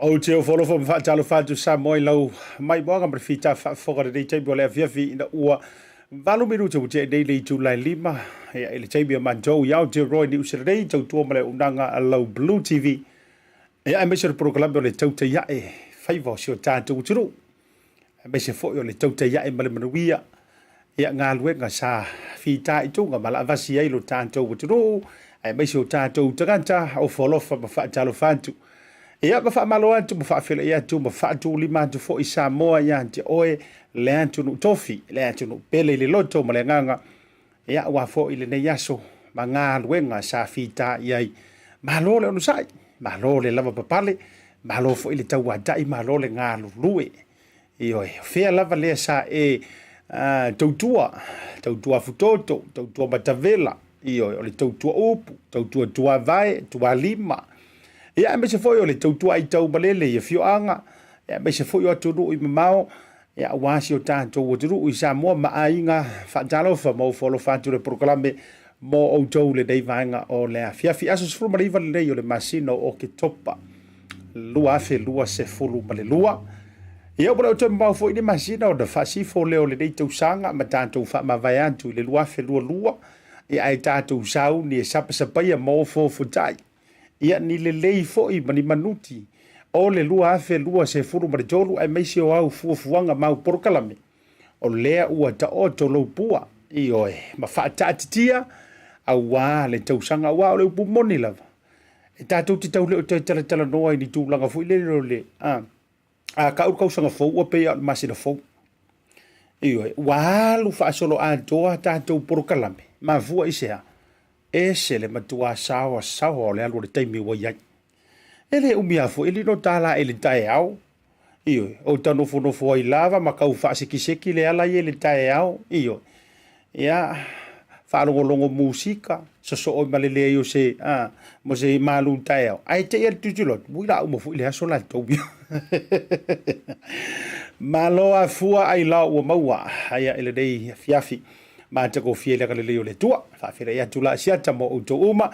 Ou te ofolofo ma faatalofa atu Samoa i lau maimoaga ma le fita faafofoga lenei taimi o le afiafi ina ua 8 minute ua tea nei le itula e 5 ia, i le taimi o matou i Aotearoa i Niu Sila nei, tautua ma le auaunaga a lau Blue TV ia, aemaise o le polokalame o le Tautai Ae Faiva o si o tatou atunuu, aemaise foi o le Tautai Ae ma le Manuia ia, galuega sa fitaituga ma laavasi ai lo tatou atunuu aemaise o tatou tagata. Ofoalofa ma faatalofa atu ia, ma faamalo atu ma faafeiloai atu ma faatulima atu foi Samoa ia te oe, le atunuu tofi, le atunuu pele i le loto ma le agaga ia, aua foi lenei aso ma galuega sa fita i ai. Malo le onosai, malo le lava papale, malo foi le tauatai, malo le galulue. Ioe, fea lava lea sa e tautua, tautua futoto, tautua matavela, ioe, o le tautua upu, tautua tuavae, tualima, ia, aemaise foi o le tautua aitau malele i afioaga, aemaise foi o atunuu i mamao, ia, aua si o tatou atunuu i Samoa ma aiga. Faatalofa ma ofoalofa atu le polokalame mo outou lenei vaega o le afiafi. Aso 19 lenei o le masina o Oketopa 2022. Ia, ua le o toe mamao foi le masina ona faasifo lea o lenei tausaga ma tatou faamavae atu i le 2022, ia, ae tatou sauni e sapasapaia ma ofoofotai ia ni lelei foi ma ni manuti o le 2023, aemaise o au fuafuaga ma au polokalame o lea ua taoto lou pua, ioe, ma faataatitia aua le tausaga. Aua o le upu moni lava, e tatou te tau le o toe talatalanoa i ni tulaga foi lele o le a tau le tausaga fou ua pei lava o le masina fou. Ioe, ua alu faasoloatoa tatou polokalame. Mafua i se a? Ese le matua saoasaoa o le alu o le taimi ua i ai. E le umi lava foi, e lilo tala i le taeao. Ioe, ou ta nofonofo ai lava ma tau faasekiseki le ala ia i le taeao. Ioe, ia, faalogologo musika, sosoo ma le leai o se, mo se malu taeao. Ae te i a le tilotilo atu, ui la uma foi le aso latou. Malo afua ai lao ua maua aia i lenei afiafi matagofie i le agalelei o le Atua. Faafeiloai atu la siata mo outou uma,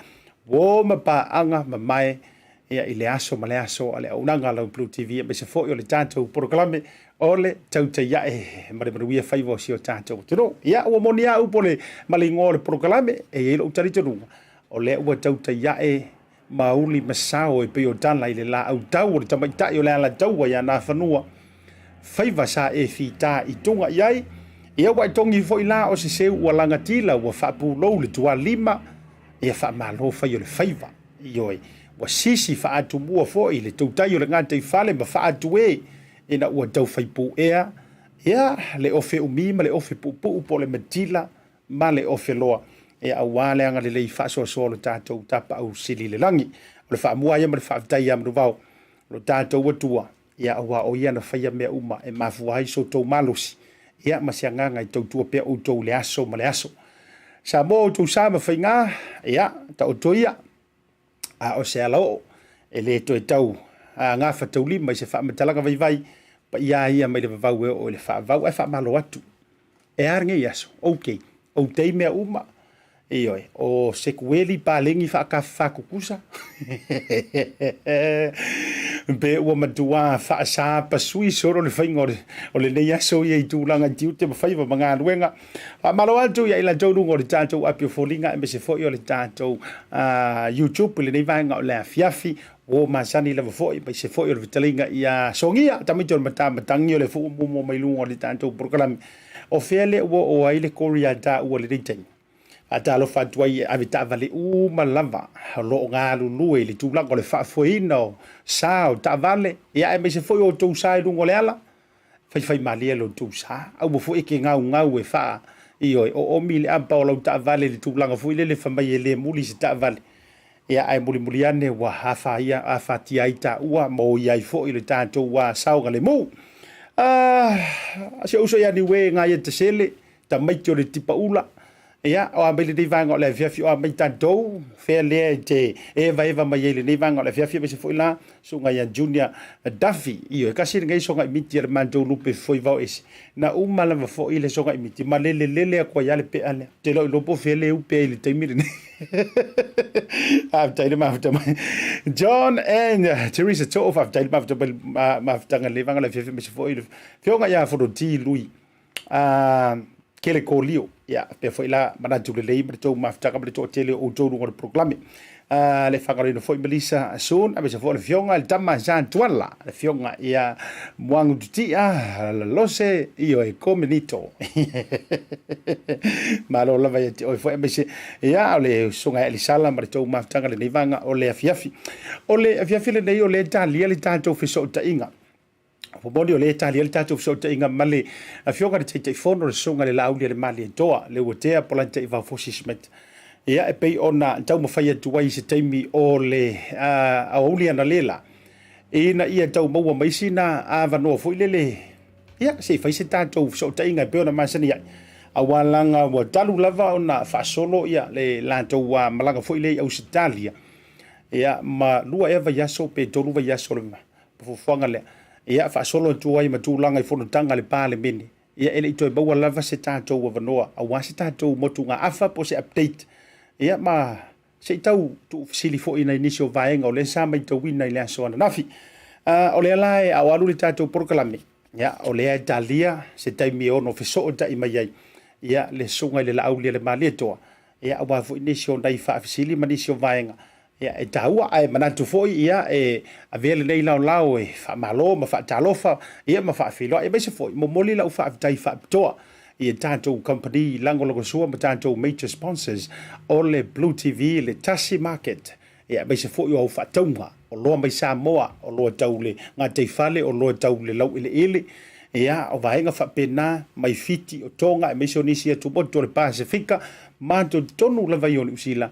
uo ma paaga mamae ia i le aso ma le aso a le auaunaga a lau Blue TV, aemaise foi o le tatou polokalame o le Tautai Ae ma le Manuia Faiva o si o tatou atunuu. Ia, ua moni lava upu o le ma le igoa o le polokalame, e i ai lou talitonuga, o lea ua tautai ae mauli ma sao e pei o tala i le laau tau o le tamaitai o le Alataua ia Nafanua, faiva sa e fita i tuga i ai. Ia, ua e togi foi la o se seu ua lagatila ua faapulou le tualima, ia faamalo fai o le faiva. Ioe, ua sisi faatumua foi le tautai o le gataifale ma faatue ina ua taufai puea ia le ofe umi ma le ofe puupuu po o le matila ma le ofe loa, ia, aua le agalelei faasoasoa o le tatou Tapaau Sili i le lagi. O le faamua ia ma le faafetai ia manuvao lo tatou Atua, ia, aua o ia na faia mea uma e mafua ai so outou malosi, ia, ma se agaga e tautua pea outou i le aso ma le aso. Samoa, outou sa ma faiga, ia, taoto ia, a o se alaoo e le toe tau gafataulima i se faamatalaga vaivai paia ia mai le vavau e oo i le faavau, ae faamalo atu. E a lenei aso? Ok, outei mea uma. Ioe, o sekueli paleni faakafafakukusa pe ua matua faasapasui solo le faiga o lenei aso ia i tulaga i tiute ma faiva ma galuega. Faamalo atu ia i latou luga o le tatou api o foliga, aemaise foi o le tatou YouTube i lenei vaega o le afiafi. Ua masani lava foi, aemaise foi o le fetalaiga ia Sogia, tamaiti o le matamatagi o le fuumumu mai luga o le tatou polokalame. O fea lea ua oo ai le Korea ua lenei taimi? Faatalofa atu ai e ave taavale uma lava o lo o galulue i le tulaga o le faafoeina o sa o taavale, ia, aemaise foi o outou sa i luga o le ala. Faifaimalie lo outou sa, aua foi e ke gaugau e faa, ioe, oomi le apa o lau taavale i le tulaga foi lele fai mai e le muli se taavale, ia, ae mulimuli ane ua afaia afatia ai taua ma oia ai foi le tatou saogalemu. Si ou uso ia Niue Gaia Tesele, tamaiti o le tipaula. Ia, o a mai lenei vaega o le afiafi, o a mai tatou, fea lea e te evaeva mai ai lenei vaega o le afiafi, aemaise foi la susuga ia Junior Duffy. Ioe, kasi lenei sogai miti a le matou lupe foi vao ese. Na uma lava foi le sogai miti ma lele lele atu ai lava le pea lea. Ou te le o iloa po o fea le upe ai i le taimi lenei. Faafetai le mafuta mai. John and Teresa To'o, faafetai le mafuta mai mafutaga le vaega o le afiafi, aemaise foi le afioga ia Fonoti Lui. Kele Kolio, ia, pea foi la manatu lelei ma le tou mafutaga ma le toatele o outou luga o le polokalame. Le faagaloina foi Melissa Soon, aemaise foi le afioga i le tama Sa Tuala, le afioga ia Muagu Tutia Lalose, ioe, Komenito. Malo lava ia te oe foi, aemaise ia o le usuga ia Elisala ma le tou mafutaga lenei vaega o le afiafi. O le afiafi lenei o lea e talia le tatou fesootaiga. Ua moni o lea e tali ai le tatou fesootaiga ma le Afioga i le Taitaifono, le Susuga i le Laauli a le Malietoa, Leuatea Polataivao Fosi Smith. Ia, e pei ona taumafai atu ai i se taimi o le aoauli analeila, ina ia tau maua mai sina avanoa foi lele, ia, se i fai se tatou fesootaiga e pei ona masani ai. Aua leaga ua talu lava ona faasolo ia le latou malaga foi lea i Ausetalia, ia, ma 2 ea vaiaso pe 3 vaiaso o le fuafuaga lea, ia faasolo atu ai ma tulaga i fonotaga a le Palemene, ia e le i toe maua lava se tatou avanoa aua se tatou motugaafa po o se update, ia ma se i tau tuufesili foi i nai nisi o vaega o lea sa maitauina i le aso ananafi. O lea la e ao alu le tatou polokalame, ia o lea e talia se taimi e ono fesootai mai ai ia le susuga i le Laauli a le Malietoa, ia aua foi nisi o nai faafesili ma nisi o vaega ia e taua, ae manatu foi ia e avea lenei laolao e faamalo ma faatalofa ia ma faafeiloai, aemaise foi momoli lau faafetai faapitoa i tatou company lagolagosua ma tatou major sponsors o le Blue TV, le Tasi Market, ia aemaise foi o au faatauga oloa mai Samoa, oloa tau le gataifale, oloa tau le laueleele, ia o vaega faapena mai Fiti, o Tonga, aemaise o nisi atumotu o le Pasefika, ma totonu lava i o Niu Sila.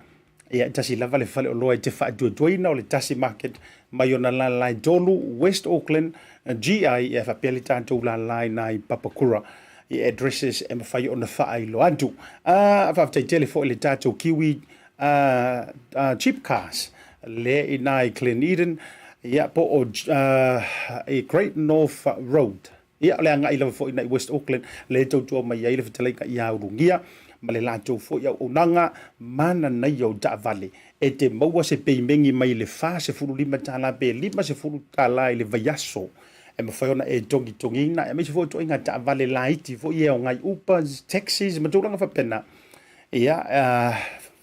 Ia, e tasi lava le faleoloa e te faatuatuaina o le Tasi Market mai ona lala e tolu West Auckland GI, ia faapea le tatou lala i nai Papakura i addresses e mafai ona faailoa atu. Faafetai tele foi le tatou Kiwi Cheap Cars le i nai Glen Eden, ia po o i Great North Road. Ia, o le agai lava foi nai West Auckland le tautua mai ai le fetalaiga ia Ulugia ma le latou foi auaunaga mananaia o taavale e te maua se peimegi mai le $45 pe $50 i le vaiaso e mafai ona e togitogiina, aemaise foi o ituaiga taavale laiti foi e aoga i Ubers, taxis ma tulaga faapena. Ia,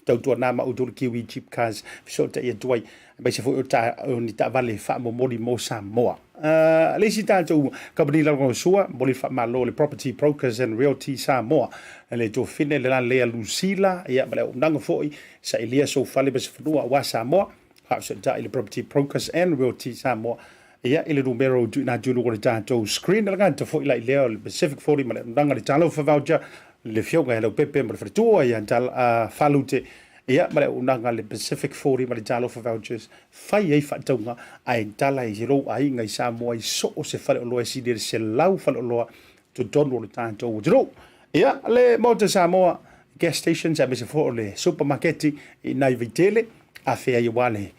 tautuana ma outou le Kiwi Jeep Cars fesootai atu ai, aemaise foi o, ta, o ni taavale faamomoli mo Samoa. Le isi tatou kamupani lagolagosua, momoli le faamalo le Property Brokers and Realty Samoa, le tuafafine le la Lea Lucila, ia, ma le auaunaga foi, sailia sou fale ma se fanua aua Samoa, faafesootai le Property Brokers and Realty Samoa, ia, i le numera ua tuuina atu i luga o le tatou screen. Le gata foi la i lea o le Pacific 40 ma le auaunaga le Talofa Voucher, le afioga ia Leaupepe ma le faletua ia Falute, ia ma le auaunaga le Pacific 40 ma le Talofa Vouchers, fai ai faatauga ae tala i lou aiga i Samoa i so o se faleoloa e sili ai le 100 faleoloa totonu o le tatou atunuu. Ia, le Maota Samoa gas stations aemaise foi o le supamaketi i nai Vaitele, afea ai aua le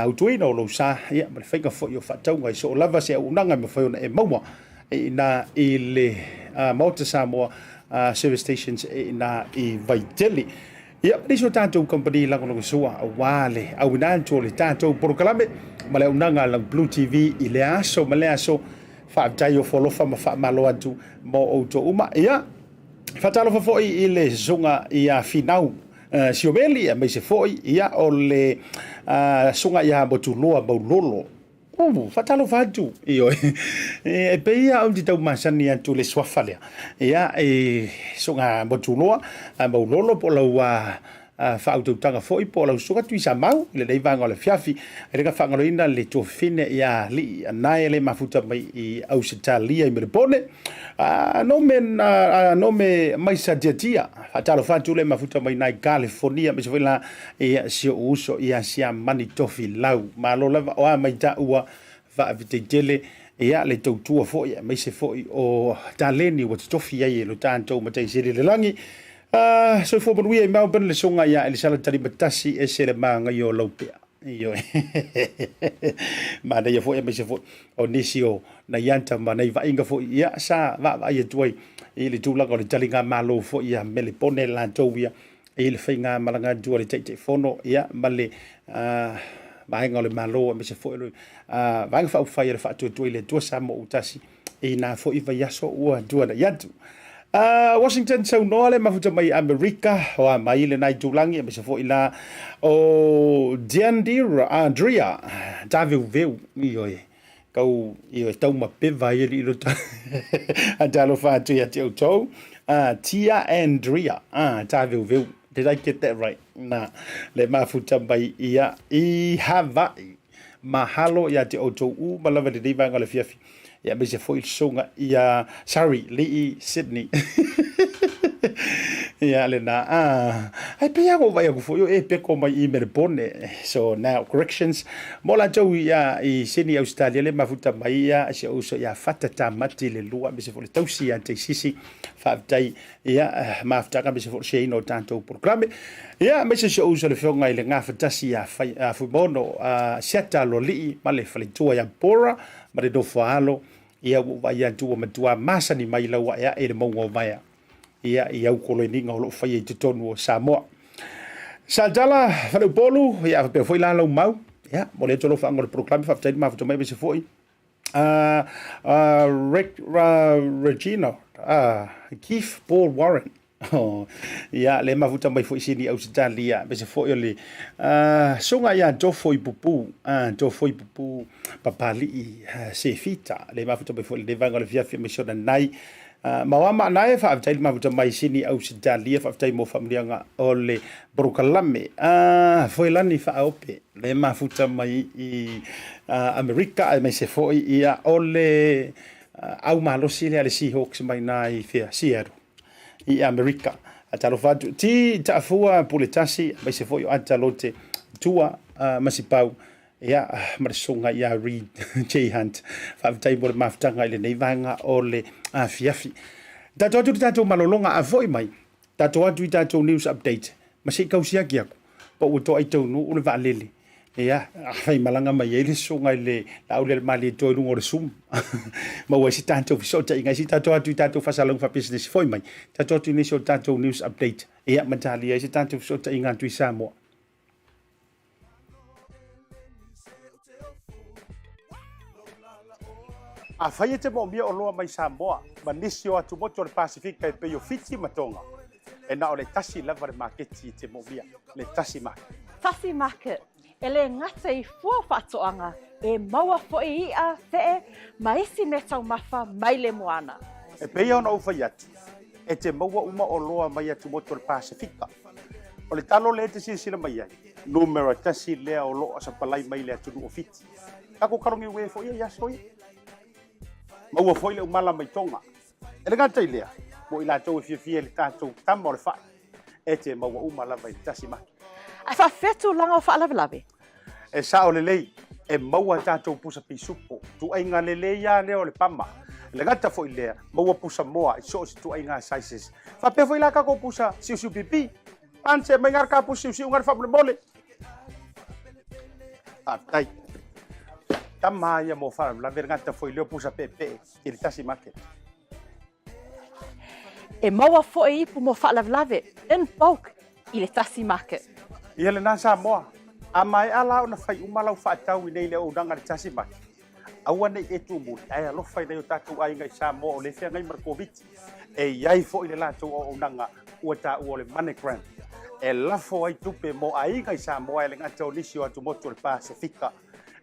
utuina o lou sa, ia, ma le faiga foi o faatauga i so o lava se auaunaga e mafai ona e maua i ina i le Maota Samoa service stations i ina i Vaitele. Ia, ma nisi o tatou kamupani lagolagosua aua le auina atu o le tatou polokalame ma le auaunaga a lau Blue TV i lea aso ma lea aso. Faafetai o folofa ma faamalo atu mo outou uma. Ia, faatalofa foi i le susuga ia Finau Siomeli, aemaise foi ia o le susuga ia Motuloa Maulolo. Faatalofa atu. Ioe. E pei ia ou te tau masani atu le suafa lea. Ia, e susuga Motuloa Maulolo po o lau faautautaga foi po o lau susuga Tuisamau i lenei vaega o le afiafi. E le faagaloina le tuafafine ia Alii Anae le mafuta mai i Ausetalia i Melepone. Nome mai Satiatia, faatalofa atu le mafuta mai nai Kalifonia, aemaise foi la ia si ou uso ia Siamani Tofilau. Malo lava o a mai taua faafetai tele ia le tautua foi aemaise foi o taleni ua totofi ai e lo tatou Matai Sili i le lagi. Ah, soifua manuia i Melbourne le soga ia Elisala Talimatasi e se le māngai o Laupea. Ioe. Manaia foi aemaise foi o nisi o nai ata ma nai vaaiga foi ia sa vaavaai atu ai i le tulaga o le taligamalo foi ia Melepone latou ia i le faiga malaga atu a le Taitaifono ia ma le vaega o le Malo aemaise foi o le Vaega Faaupufai a le Faatuatua i le Atua Samoa ua tasi i nā foi vaiaso ua tuanai atu. Washington saunoa le mafuta mai Amerika o a mai le nai tūlangi aemaise foi la o Deandira Andrea Taveuveu ioe kau ioe taumapeva ai alii lo a talofa atu ia te outou Tia Andrea Taveuveu. Did I get that right? Na le mafuta mai ia i Hawaii. Mahalo ia te outou uma lava lenei vaega o le afiafi. Ia aemaise foi le susuga ia sorry Lii Sydney. Ia lena ah ai pei lava ua vaai atu foi o e peko mai i Melbourne. So now corrections mo latou ia i Sydney Australia le mafuta mai ia si ou uso ia Fata Tamati le lua aemaise foi le tausi ia Teisisi. Faafetai Ia, mafutaga aemaise foi o le shareina o tatou polokalame. Ia, aemaise si ou uso le Afioga i le Gafatasi ia Fuimaono Siata Aloalii ma le faletua ia Bora ma le nofo a alo. Ia, ua ou vaai atu ua matua masani mai lau aeae i le mauga o Vaea. Ia, i au koloeniga o lo o faia i totonu o Samoa. Satala Faleupolu, ia, faapea foi la lau mau. Ia, mo le atu alofaga o le polokalame, faafetai le mafuta mai aemaise foi Regina, Keith Paul Warren. Oh, ia, le mafuta mai foi sini Ausitalia, aemaise foi o le susuga ia Tofoi Pupu, Tofoi Pupu Papali'i Sefita, le mafuta mai foi i lenei vaega o le afiafi aemaise o Nanai. Mauama nae, faafetai le mafuta mai sini Ausitalia, faafetai mo faamanuiaga o le polokalame. Foelani Faaope. Le mafuta mai i Amerika aemaise foi ia o le au malosi lea a le Seahawks mai na i fea Seattle i Amerika. Talofa atu ti taafua pule tasi aemaise foi o Ata Lote Tua Masipau ia ma le susuga ia Reid J Hunt. Faafetai mo le mafutaga i lenei vaega o le afiafi. Tatou atu i le tatou malologa a foi mai Tatou atu i tatou news update ma se i tau siaki atu po ua toai taunuu le vaalele. Ia, afai malaga mai ai le susuga i le Laaulialemalietoa i luga o le Zoom maua ai se tatou fesootaiga. Se i tatou atu i tatou faasalalauga faapisinisi foi mai, tatou atu i nisi o tatou news update, ia ma talia ai se tatou fesootaiga atu i Samoa. Afai e te moomia oloa mai Samoa ma nisi o atumotu o le Pasefika e pei o Fiti ma Tonga, e na o le tasi lava le maketi e te moomia, le Tasi Market. Tasi Market, e le gata i fua faatoaga, e maua foi i'a, fe'e, ma isi meataumafa mai le moana. E pei ona ou fai atu, e te maua uma oloa mai atumotu o le Pasefika. O le talo lea e te silasila mai ai, numera tasi lea o lo o sapalai mai le atunuu o Fiti. Tatou kalogiue foi ia i aso ia. Maua foi le umala mai Tonga. E le gata i lea, mo i latou e fiafia i le tatou tama o le fai, e te maua uma lava i le tasi maki. Ae faafefea tulaga o faalavelave? E sao lelei, e maua tatou pusa pisupo, tuaiga lelei lava lea o le pama. E le gata foi i lea, maua pusa moa i so o se tuaiga sizes. Faapea foi la tatou pusa siusiu pipi. Panse mai ngā ka pusa siusiu ngā faamolemole. Faafetai. Tama ia mo faalavelave le gata foi lea o pusa peepee i le tasi market. E maua foi ipu mo faalavelave in bulk i le tasi market. Ia lena Samoa, a maea la ona fai uma lau faatau i nei le auaunaga i le tasi market, aua nei e tumuli ae alofa i nai o tatou aiga i Samoa o lea e feagai ma le Koviti. E i ai foi le latou auaunaga ua taua o le MoneyGram e lafo ai tupe mo aiga i Samoa e le gata o nisi o atumotu o le Pasefika.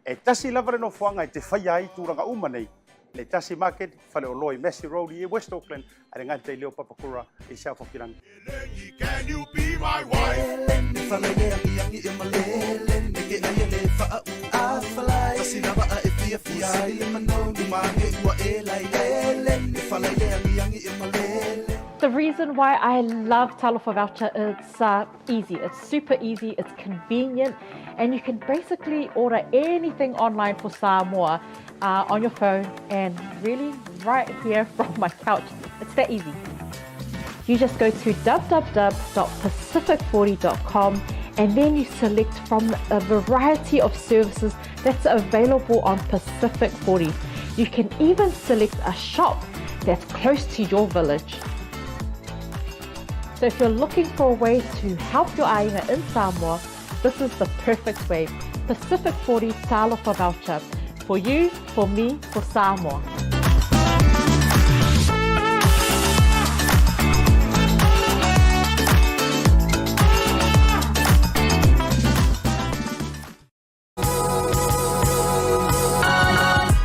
E tasi lava le nofoaga e te faia ai tulaga uma nei, le Tasi Market, faleoloa i Massey Road i West Auckland, a le gata i lea o Papakura i South Hokirangi. The reason why I love Talofa Voucher it's easy, it's super easy, it's convenient and you can basically order anything online for Samoa on your phone and really right here from my couch. It's that easy. You just go to www.pacific40.com and then you select from a variety of services that's available on Pacific 40. You can even select a shop that's close to your village. So if you're looking for a way to help your aiga in Samoa, this is the perfect way. Pacific 40 Talofa Voucher. For you, for me, for Samoa.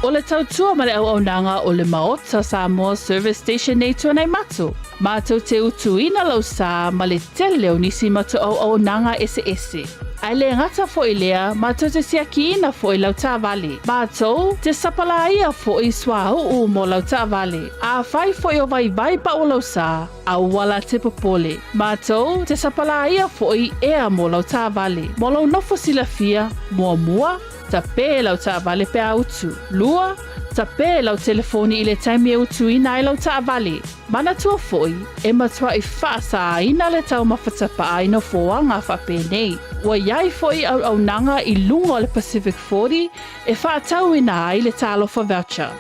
O le tautua ma le auaunaga o le Maota Samoa Service Station nei Tuanaimato, mātou te utuina lau sā ma le tele o nisi matou auaunaga eseese. Ae le gata foi lea, mātou te siakiina foi lau taavale. Mātou te sapalāia foi suauu mo lau taavale. Afai foi o vaivai pau lau sā, aua la te popole. Mātou te sapalāia foi ea mo lau taavale. Mo lou nofo silafia, muamua, tapē lau taavale pe a utu. Lua, tapē lau telefoni i le taimi e utuina ai lau taavale. Manatua foi, e matuai faasāina le taumafa tapaa i nofoaga faapenei. Ua i ai foi auaunaga i luga o le Pacific 40 e faatauina ai le Talofa Voucher.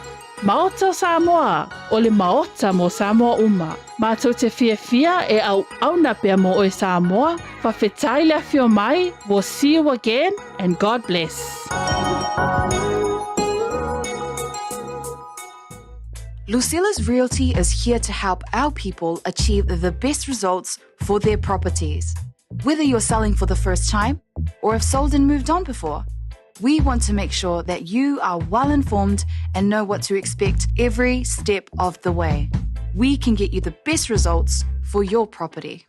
Maota o Samoa, o le Maota mo Samoa uma. Matou te fiafia e auauna pea mo oe Samoa, fafetai le afio mai, we'll see you again and God bless. Lucilla's Realty is here to help our people achieve the best results for their properties. Whether you're selling for the first time or have sold and moved on before, we want to make sure that you are well informed and know what to expect every step of the way. We can get you the best results for your property.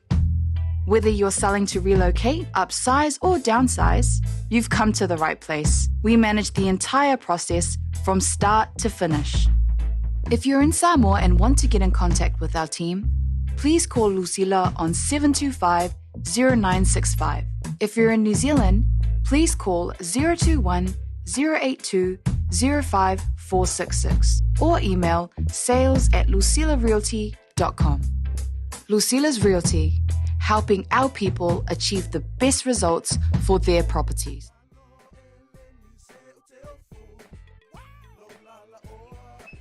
Whether you're selling to relocate, upsize, or downsize, you've come to the right place. We manage the entire process from start to finish. If you're in Samoa and want to get in contact with our team, please call Lucilla on 725 0965. If you're in New Zealand, please call 021 082 05466 or email sales at lucillarealty.com. Lucilla's Realty, helping our people achieve the best results for their properties.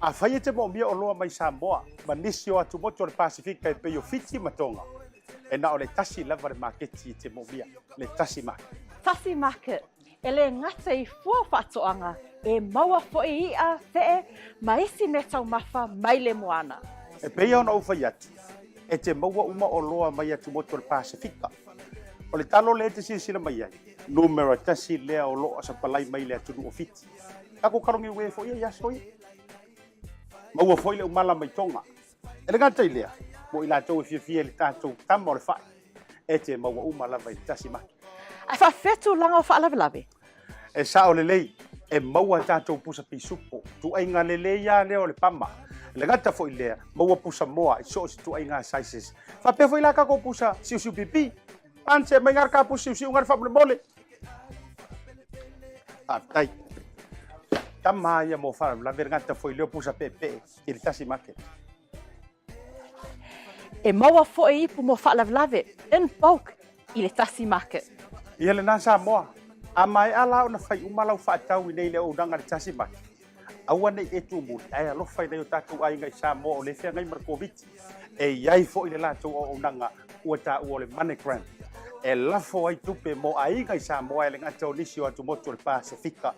Afai e te moomia oloa mai Samoa ma nisi o atumotu o le Pasifika e pei o Fiti ma Tonga, e na o le tasi lava le maketi e te moomia, le Tasi Market. Tasi Market, e le gata i fua faatoaga, e maua foi i'a, fe'e, ma isi mea taumafa mai le moana. E pei ona ou fai atu, e te maua uma oloa mai atumotu o le Pasifika. O le talo lea e te silasila mai ai, numera tasi lea o loo sapalai mai le atunuu o Fiti. Takou kalogi ue foi ia i aso ia. Maua foi le umala mai Tonga. E le gata i lea, mo i latou e fiafia i le tatou tama o le fai, e te maua uma lava i le tasi maki. Ae faafefea tulaga o faalavelave? E sao lelei, e maua tatou pusa pisupo, tuaiga lelei a lea o le pama. E le gata foi lea, maua pusa moa i so o se tuaiga sizes. Faapea foi la takou pusa siusiu pipi. Pane mai ngā ka pusa siusiu ngā faamolemole. Faafetai. Tama ia mo faalavelave le gata foi lea o pusa peepee i le tasi market. E maua foi ipu mo faalavelave in bulk i le tasi market. Ia lena Samoa, a maea la ona fai uma lau faatau i nei le auaunaga i le tasi market, aua nei e tumuli, ae alofa i nai o tatou aiga i Samoa o lea e feagai ma le Koviti. E i ai foi le latou auaunaga ua taua o le MoneyGram, e lafo ai tupe mo aiga i Samoa e le gata o nisi o atumotu o le Pasefika.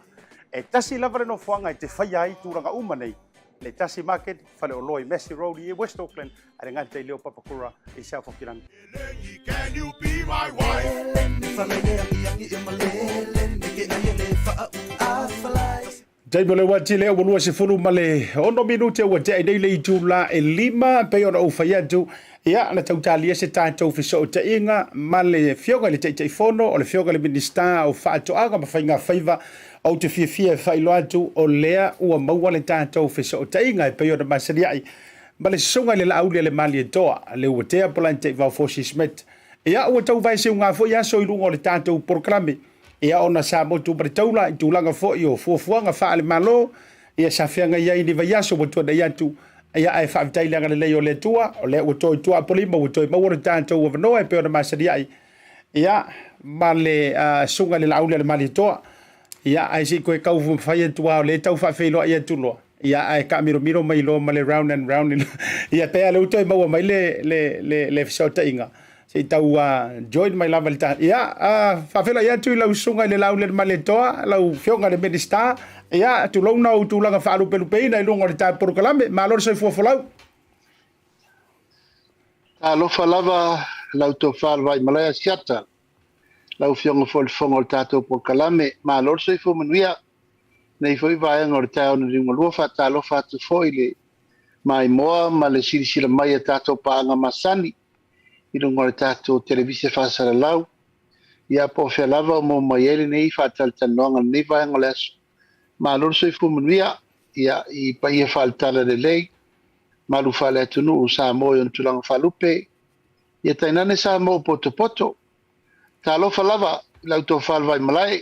E tasi lava le nofoaga e te faia ai tulaga uma nei, le Tasi Market, Faleoloa i Massey Road i West Auckland, a le gata i leo Papakura i South Hokirangi. Taimi o le uati lea ua 26 minute ua tea i nei le itula e 5 pei ona ou fai atu ia na tautalia se tatou fesootaiga ma le Afioga i le Taitaifono o le Afioga i le Minisita o Faatoaga ma Faiga Faiva. Ou te fiafia e faailoa atu o lea ua maua le tatou fesootaiga e pei ona masani ai ma le susuga i le Laauli a le Malietoa le Uatea Polante Vaofosi Smith. Ia ua tau vaeseuga foi aso i luga o le tatou polokalame Ia ona sa motu ma le taula i tulaga foi o fuafuaga faale-Malo, ia sa feagai ai i ni vaiaso ua tuanai atu, Ia, ae faafetai i le agalelei o le Atua, o lea ua toe tuapolima, ua toe maua lo tatou avanoa e pei ona masani ai, ia, ma le susuga i le Laauli a le Malietoa. Ia, ae se i toe taumafai atu lava, o lea e tau faafeiloai atu loa, ia, ae taamilomilo mai loa ma le round and round. Ia, pei lava o lea ua toe maua mai le fesootaiga, se i tau join mai lava i le ta. Ia, faafeiloai atu i lau susuga i le Laauli a le Malietoa, lau Afioga i le Minisita, ia, tulouna ou tulaga faalupelupeina i luga o le ta polokalame. Malo le soifua folau. Talofa lava lau tofa le Vaimalae Asiata, lau Afioga foi i le Fofoga o le tatou polokalame. Malo le soifua manuia. Nei foi vaega o le taeao na liugalua, faatalofa atu foi i le maimoa ma le silasila mai a tatou paaga masani i luga o le tatou televise faasalalau, ia po o fea lava o maua mai ai lenei faatalatalanoaga i lenei vaega o le aso. Malo le soifua manuia, ia, i paia faale-talalelei, malu faale-atunuu o Samoa i ona tulaga faalupe, ia tainane Samoa ua potopoto. Talofa lava i lau tofa le Vaimalae.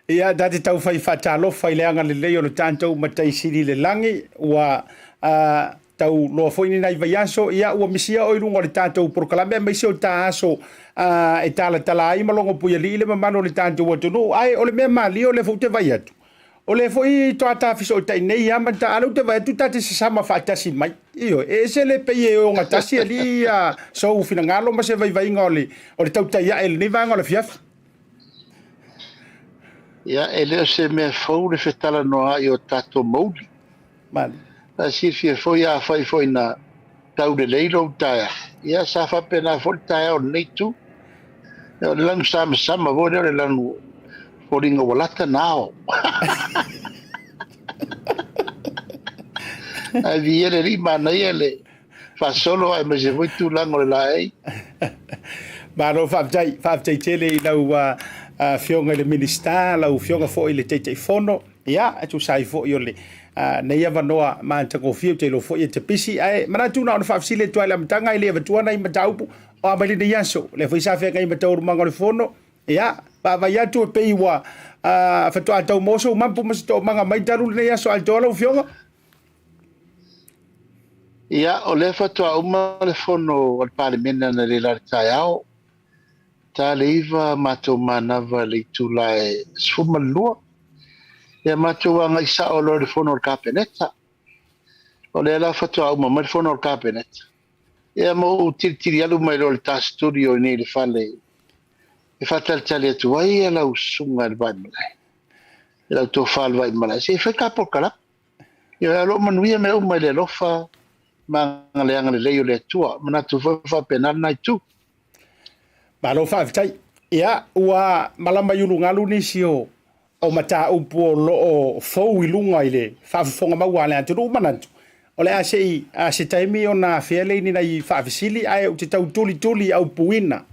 Ia, ta te taufai faatalofa i le agalelei o le tatou Matai Sili i le lagi, ua tau loa foi ni nai vaiaso, ia ua misia oe i luga o le tatou polokalame aemaise o ta aso e talatala ai ma logo puialii le mamalu o le tatou atunuu. Ae o le mea malie o lea foi ou te vaai atu, o lea foi toa ta fesootai nei lava ma ta, a o lea ou te vaai atu ta te sasama faatasi mai. Ioe, e ese le pei e ogatasi alii ia sou finagalo ma se vaivaiga o le tautai ae i lenei vaega o le afiafi. Ia, e le o se mea fou le fetalanoaai o tatou mouli. Mali. Ae silafia foi afai foi na tau lelei lou taeao, ia sa faapena foi le taeao o lenei itu. Ia, o le lanu samasama foi lea o le lanu foliga ua lata na ao. Ae viia le Alii, manaia le faasolo aemaise foi tulaga o le laei. Malo faafetai, faafetai tele i lau Afioga i le Minisita, lau Afioga foi i le Taitaifono, ia, e tusa ai foi o le nei avanoa matagofie, ou te iloa foi e te pisi, ae manatu na ona faafesili atu lava i le amataga, e le avatua nai mataupu o a mai lenei aso, o lea foi sa feagai ma taualumaga o le fono, ia, vaavaai atu e pei ua faatoa tau maua sou mapu ma se toomaga mai talu lenei aso atoa lau Afioga. Ia, o lea faatoa uma le fono a le Palemene analeila i le taeao. Ta le 9 matou manava i le itula e 12. Ia, matou agai sao loa i le fono a le Kapeneta. O lea la faatoa uma mai le fono a le Kapeneta. Ia, ma ou tilitili alu mai loa i le ta studio i nei i le fale e faatalitali atu ai lau susuga i le Vaimalae, i lau tofa i le Vaimalae, se i fai ta polokalame. Ia, o lo o manuia mea uma i le alofa ma le agalelei o le Atua. Manatu foi faapena lena itu. Malo faafetai. Ia, ua malama i ulugalu nisi o mataupu o lo o fou i luga i le faafofoga maua a le atunuu. Manatu, o le a se i se taimi ona afea lea i ni nai faafesili, ae ou te tau tulituli aupuina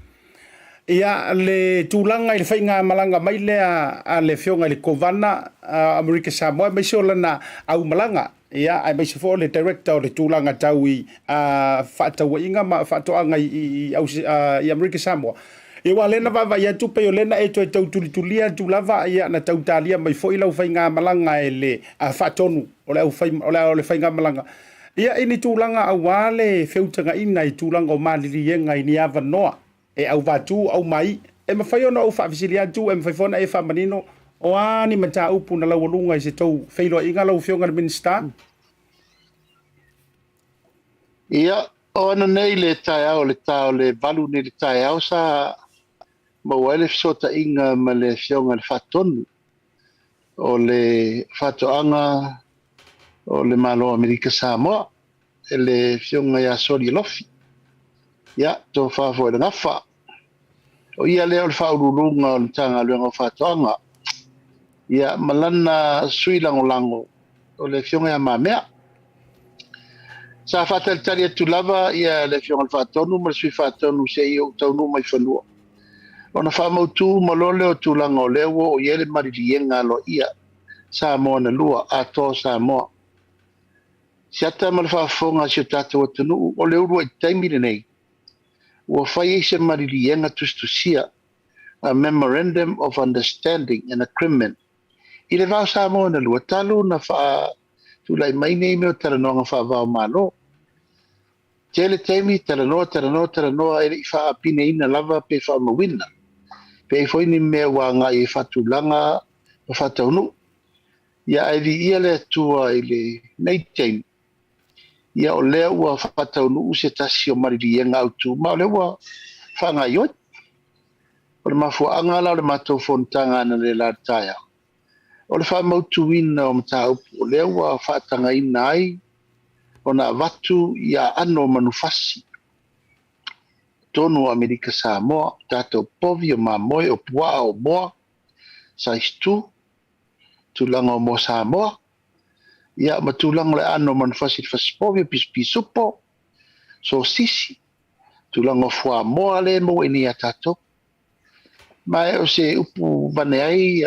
ia le tulaga i le faigamalaga mai lea a le Afioga i le Kovana Amerika Samoa, aemaise o lana aumalaga, ia, aemaise foi o le Director o le tulaga tau i faatauaiga ma faatoaga i Amerika Samoa. Ia, aua o lea na vaavaai atu pei o lea na e toe tau tulitulia atu lava, ia, na tau talia mai foi lau faigamalaga e le faatonu o le aufai, o le faigamalaga. Ia, i ni tulaga aua le feutagaina i tulaga o maliliega i ni avanoa e auvatu aumai, e mafai ona ou faafesili atu, e mafai foi ona e faamanino o a ni mataupu na laualuga i se tou feiloaiga lau Afioga i le Minisita? Ia, o ananei le taeao i le ta o le 8 nei i le taeao sa maua ai le fesootaiga ma le Afioga i le Faatonu o le Faatoaga o le Malo o Amerika Samoa, e le Afioga ia Soli Alofi. Ia, tofa foi i le gafa. O ia lea o le Faauluuluga o le Matagaluega o Faatoaga. Ia, ma lana sui lagolago o le Afioga ia Mamea. Sa faatalitali atu lava ia le Afioga i le Faatonu ma le Sui Faatonu se i ou taunuu mai fanua. Ona faamautu uma loa lea o tulaga o lea ua oo i ai le maliliega aloaia Samoa na lua, atoa o Samoa. Siata ma le faafofoga a si o tatou atunuu, o le uluai taimi lenei ua fai ai se maliliega tusitusia, a Memorandum of Understanding and Agreement, i le va o Samoa na lua, talu na Tulai mai nei mea o talanoaga faava o Malo. Tele taimi, talanoa, talanoa, talanoa, e le i faapineina lava pe faamauina. Pe i ai foi ni mea ua agai e faatulaga ma faataunuu. Ia ae viia le Atua i lenei taimi, ia o lea ua faataunuu se tasi o maliliega autu ma o lea ua faagaoioi. O le mafuaaga la o le matou fonotaga analeila i le taeao, o le faamautuina o mataupu o lea ua faatagaina ai ona avatu ia aano o manufasi totonu o Amerika Samoa, o tatou povi, o mamoe, o puaa, o moa, size 2, tulaga o moa Samoa, ia ma tulaga o le aano o manufasi i le fasipovi, o pisupisupo, sosisi, tulaga o fuamoa lea e maua i inei ia tatou. Ma o se upu vane ai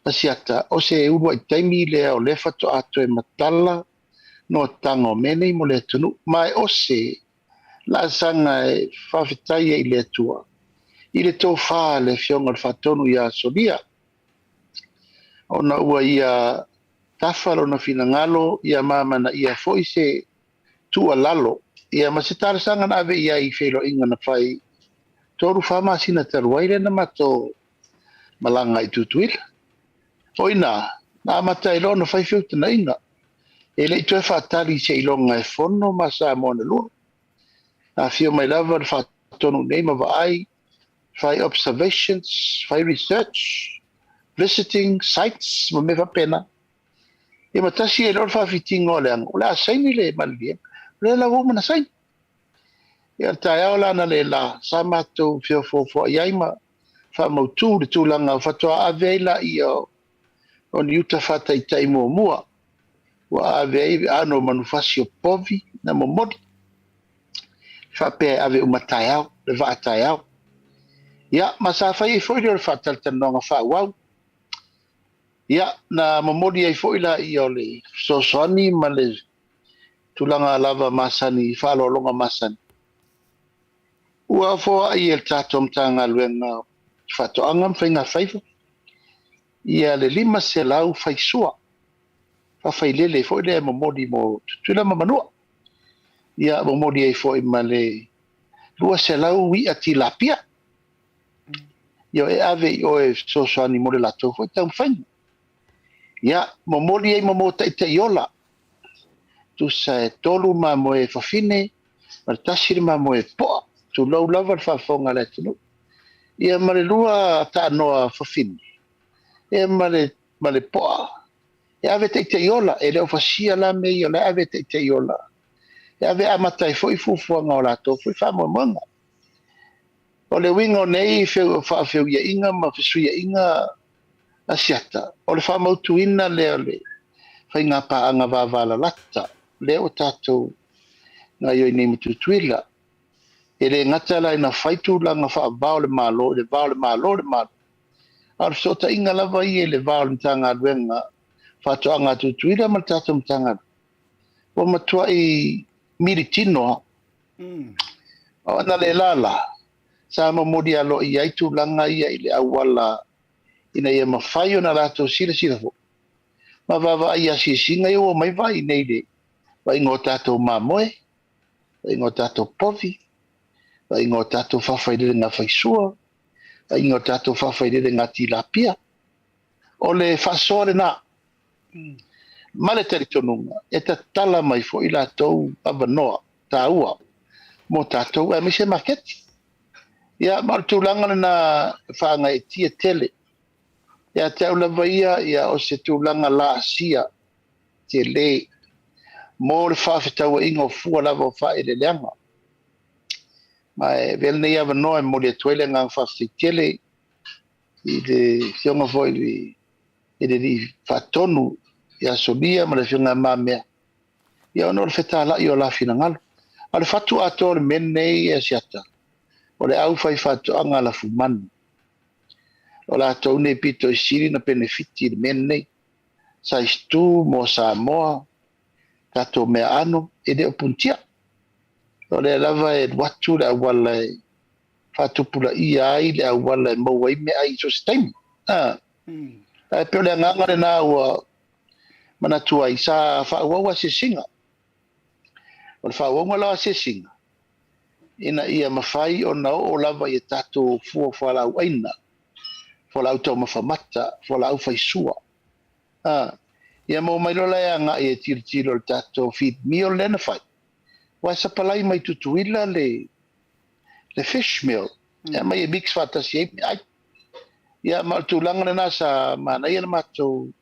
Asiata, o se uluai taimi lea o lea faatoa toe matala noataga o mea nei mo le atunuu. Ma o se laasaga e faafetai ai i le Atua i le tofa a le Afioga i le Faatonu ia Solia, ona ua ia tafa lona finagalo ia mamanaia foi se tuualalo ia ma se talosaga na ave i ai i feiloaiga na fai 3-4 masina talu ai lea na matou malaga i Tutuila. O i ina, na amata ai loa ona fai feutagaiga. E le i toe faatali seiloga e fono ma Samoa na lua. Na afio mai lava le Faatonu nei ma vaai, fai observations, fai research, visiting sites ma mea faapena. Ia ma tasi ai loa le faafitiga o leaga, o le a saini le maliliega. O lea la ua uma ona saini. Ia o le taeao la analeila, sa matou feofoofoai ai ma faamautu le tulaga faatoa ave ai laia o ni uta faataitai muamua ua ave ai aano o manufasi o povi na momoli faapea e ave uma taeao, le vaa taeao. Ia, ma sa fai ai foi lea o le faatalatalanoaga faaauau. Ia, na momoli ai foi laia o le fesoasoani ma le tulaga lava masani, faaaloaloga masani. Ua foai e le tatou Matagaluega o Faatoaga ma Faigafaiva ia le 500 faisua faafailele foi lea e momoli mo Tutuila ma Manua. Ia momoli ai foi ma le 200 i'a tilapia. Ia e ave i oe fesoasoani mo le latou foi taumafaiga. Ia momoli ai ma mo taitaiola. Tusa e 3 mamoe fafine ma le 1 le mamoe poa. Tulou lava le faafofoga a le atunuu. Ia ma le 2 taanoa fafine ia ma le poa. E ave taitaiola, e le o fasia la mea ia, o la e ave taitaiola. E ave amata ai foi fuafuaga o latou foi faamoemoega. O le uiga o nei faafeuiaiga ma fesuiaiga Asiata, o le faamautuina lea o le faiga paaga vavalalata, lea ua tatou gaoioi nei ma Tutuila. E le gata la ina fai tulaga faavao o le Malo, i le va o le Malo o le Malo, a o le fesootaiga lava ia i le va o le Matagaluega Faatoaga a Tutuila ma le tatou Matagaluega, ua matuai militino lava. O ana le lala, sa momoli aloaia ai tulaga ia i le auala ina ia mafai ona latou silasila foi ma vaavaai i asiasiga ia ua omai vaai nei i le vaaiga o tatou mamoe, vaaiga o tatou povi, vaaiga o tatou faafailelega faisua, vaaiga o tatou faafailelega tilapia. O le faasoa lena. Ma le talitonuga, e tatala mai foi latou avanoa taua mo tatou aemaise maketi. Ia, ma o le tulaga lena faagaeetia tele. Ia te au lava ia, ia o se tulaga laasia tele mo le faafetauaiga o fua lava o faaeleeleaga. Ma e avea lenei avanoa e momoli atu ai le agaga faafetai tele i le afioga foi i le alii faatonu ia Solia ma le afioga ia Mamea, ia ona o le fetalai o la finagalo. A o le fatu atoa o le mea lenei e Asiata, o le au fai faatoaga lafumanu. O latou nei pito i sili na penefiti i le mea lenei. Size 2 mo Samoa, tatou mea ano, e le o punitia. O lea lava e alu atu le auala e faatupulaia ai le auala e maua ai meaai i so o se taimi. Ae pei o le agaga lena ua Manatu ai, sa faaauau asiasiga. O le faaauauga la o asiasiga, ina ia mafai ona oo lava i a tatou fua fualaau aina, fualaau taumafa mata, fualaau faisua. Ia maua mai loa la e agai e tilotilo i le tatou feed meal lea na fai, aua e sapalai mai Tutuila le fish meal, e aumai e mix faatasi ai meaai. Ia ma o le tulaga lena sa manaia le matou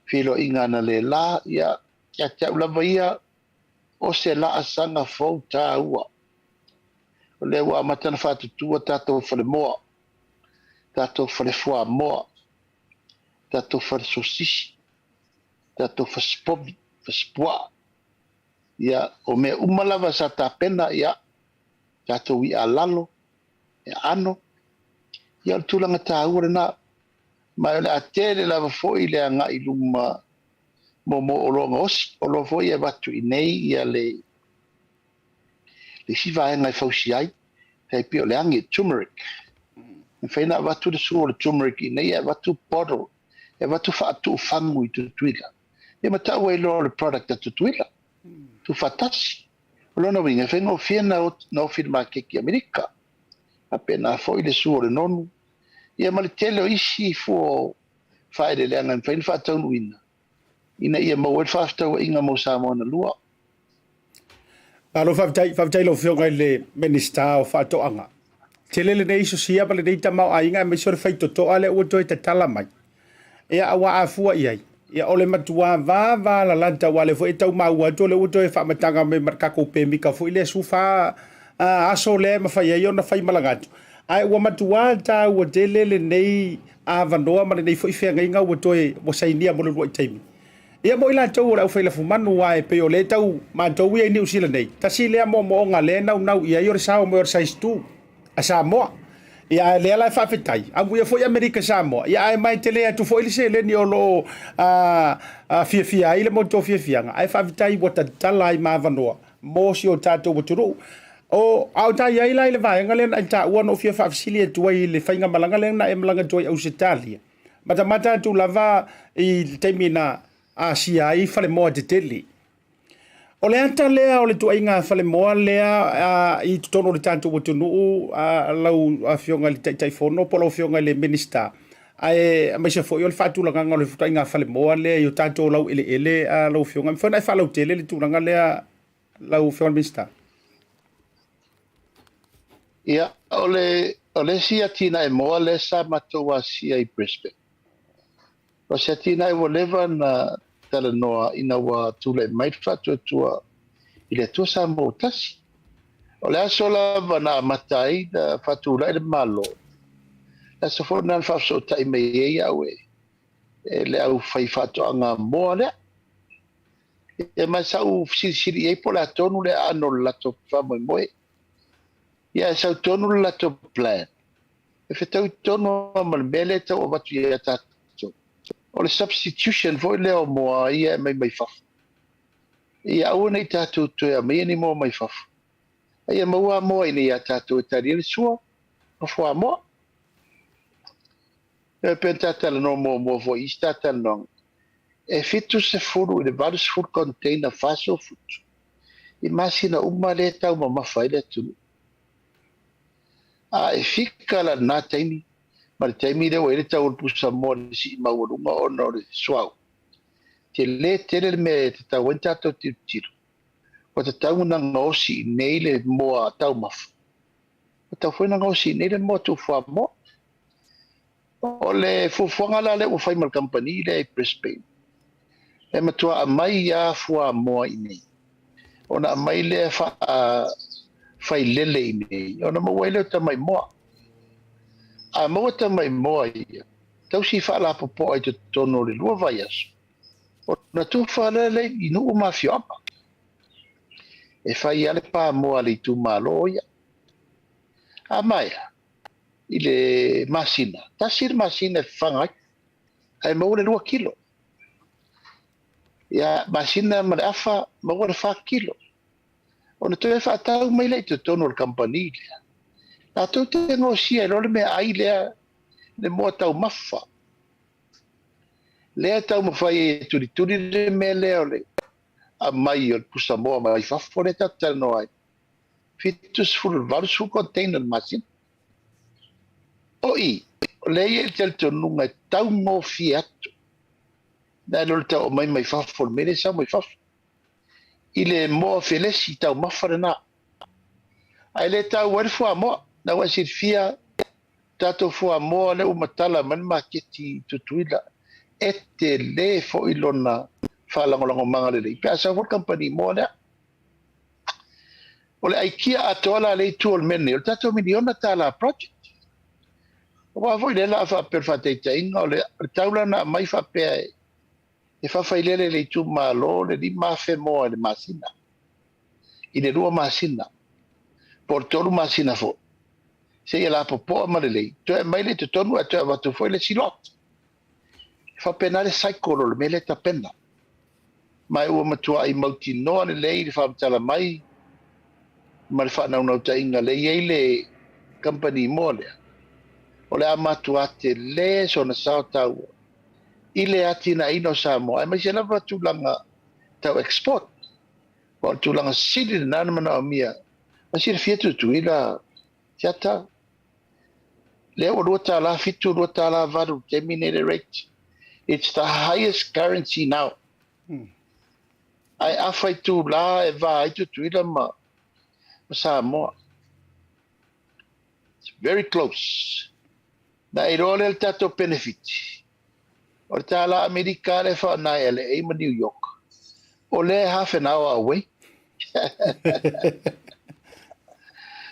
feiloaiga analeila, ia ia te au lava ia, o se laasaga fou taua. O lea ua amata ona faatutua tatou falemoa, tatou falefuamoa, tatou falesosisi, tatou fasipovi, fasipuaa. Ia, o mea uma lava sa tapena, ia, tatou i'a lalo, aano. Ia, o le tulaga taua lena. Ma o le a tele lava foi le agai i luma mo oloa gaosi. Oloa foi e avatu i inei ia le isi vaega e fausia ai, tai pei o le agi, turmeric. E mafai ona avatu le sua o le turmeric i inei e avatu bottle, e avatu faatuufagu i Tutuila. Ia ma tau ai loa o le product a Tutuila, tuufaatasi. O lona uiga, e faigofie na ofi i le maketi i Amerika. Faapena foi le sua o le nonu, ia ma le tele o isi fua o faaeleeleaga e mafai ona faataunuuina, ina ia maua ai le faafetauaiga mo Samoa na lua. Malo faafetai, faafetai i lau Afioga i le Minisita o Faatoaga. Tele lenei sosia ma lenei tamaoaiga aemaise o le faitotoa lea ua toe tatala mai. Ia aua a fua i ai, ia o le matua vava lalata aua o lea foi e tau maua atu o lea ua toe faamataga mai ma le tatou pemita foi lea 14 aso lea e mafai ai ona faimalaga atu. Ae ua matua taua tele lenei avanoa ma lenei foi feagaiga ua toe ua sainia mo le uluai taimi. Ia mo i latou o le aufailafumanu aua e pei o lea e tau matou ia i Niu Sila nei, tasi lea moomooga lea e naunau i ai o le sao mai o le size 2 a Samoa. Ia ae lea la e faafetai, amuia foi Amerika Samoa, ia ae mae tele atu foi le seleni o lo o fiafia ai le moto fiafiaga, ae faafetai ua tatala ai ma avanoa mo si o tatou atunuu. O, a o ta i ai la i le vaega lea na e taua na ou fia faafesili atu ai i le faigamalaga lea na e malaga atu ai i Ausetalia, matamata atu lava i le taimi na asia ai falemoa tetele. O le ata lea o le tuaiga falemoa lea i totonu o le tatou atunuu, lau Afioga i le Taitaifono po o lau Afioga i le Minisita, ae aemaise foi o le faatulagaga o le ituaiga falemoa lea i o tatou laueleele lau Afioga. E mafai ona e faalautele le tulaga lea lau Afioga i le Minisita? Ia, o le, o le isi atinae moa lea sa matou asia i Brisbane, o se atinae ua leva na talanoa ina ua tulai mai le faatuatua i le Atua Samoa ua tasi. O le aso lava na amata ai na faatulai le Malo, le aso foi lena na faafesootai mai ai au e le aufaifaatoaga moa lea. Ia ma sa ou fesilisili i ai po o le a tonu le aano o le latou faamoemoe. Ia e sau tonu le latou plan, e fetaui tonu lava ma le mea lea e tau avatu ia tatou. O le substitution foi lea o moa ia e aumai mai fafo. Ia aua ne i tatou toe aumaia ni moa mai fafo, a ia maua moa i inei ia tatou e tali ai le sua ma fuamoa. E pei ona ta talanoa muamua foi i isi ta talanoaga, e 70 i le 80 container 40 futu i masina uma lea e taumamafa ai le atunuu. A e fika la lena taimi ma le taimi lea ua i ai le tau o le pusamoa i le sii maualuga ona o le suauu, tele tele le mea e tatau ai ona tatou tilotilo, ua tatau ona gaosi i inei le moa taumafa, ua tatau foi ona gaosi i inei le moa tuufuamoa. O le fuafuaga la lea ua fai ma le kamupani lea i Brisbane, e matua aumai lava fuamoa i inei, ona aumai lea faafailele i inei, ona maua ai lea o tamai moa. A maua tamai moa ia, tausi faalapopoa i totonu o le 2 vaiaso, ona tufa lea lea i nuu ma afioaga. E fai lava le pamoa a le itumalo ia. A maea i le masina, tasi le masina e fafaga ai, ae maua le 2 kilo. Ia, masina ma le afa, maua le 4 kilo. Ona toe faatau mai lea i totonu o le kamupani lea. Latou te gaosia ai loa le meaai lea, le moa taumafa. Lea e taumafai ai e tulituli le mea lea o le aumai o le pusamoa mai fafo lea tatou te talanoa ai, 70 i le 80 container i le masina. O i, o lea e i ai le talitonuga e taugofie atu nai lo le tau aumai mai fafo o le mea lea e sau mai fafo i le moa felesi taumafa lena. Ae le tau ai le fuamoa. Na ua e silafia tatou fuamoa lea ua matala mai le maketi i Tutuila, e tele foi lona faalagolagomaga lelei pe a sau foi le kamupani moa lea. O le aikia atoa la lea i tua o le mea lenei, o le tatou miliona tala project. Aua foi lea la a faapea o le faataitaiga, o le tau la na aumai faapea e faafailele e le itumalo le 5,000 moa i le masina, i le 2 masina, po o le 3 masina foi, seia lapopoa ma lelei, toe aumai lea i totonu ae toe avatu foi le isi lot. E faapena le cycle o le mea lea e tapena. Ma ua matuai mautinoa lelei le faamatala mai ma le faanaunautaiga lea e i ai le kamupani moa lea, o le a matua tele sona sao taua i le atinaeina o Samoa, aemaise lava tulaga tau export. Aua o le tulaga sili lena na manaomia ma silafia Tutuila Siata, lea ua $2 7, $2 8 i le taimi nei le rate. It's the highest currency now. Ae afa itula e va ai Tutuila ma Samoa. It's very close. Na e iloa lea le tatou benefit. O le tala Amerika lea e faaaoga i LA ma New York, o lea e half an hour away.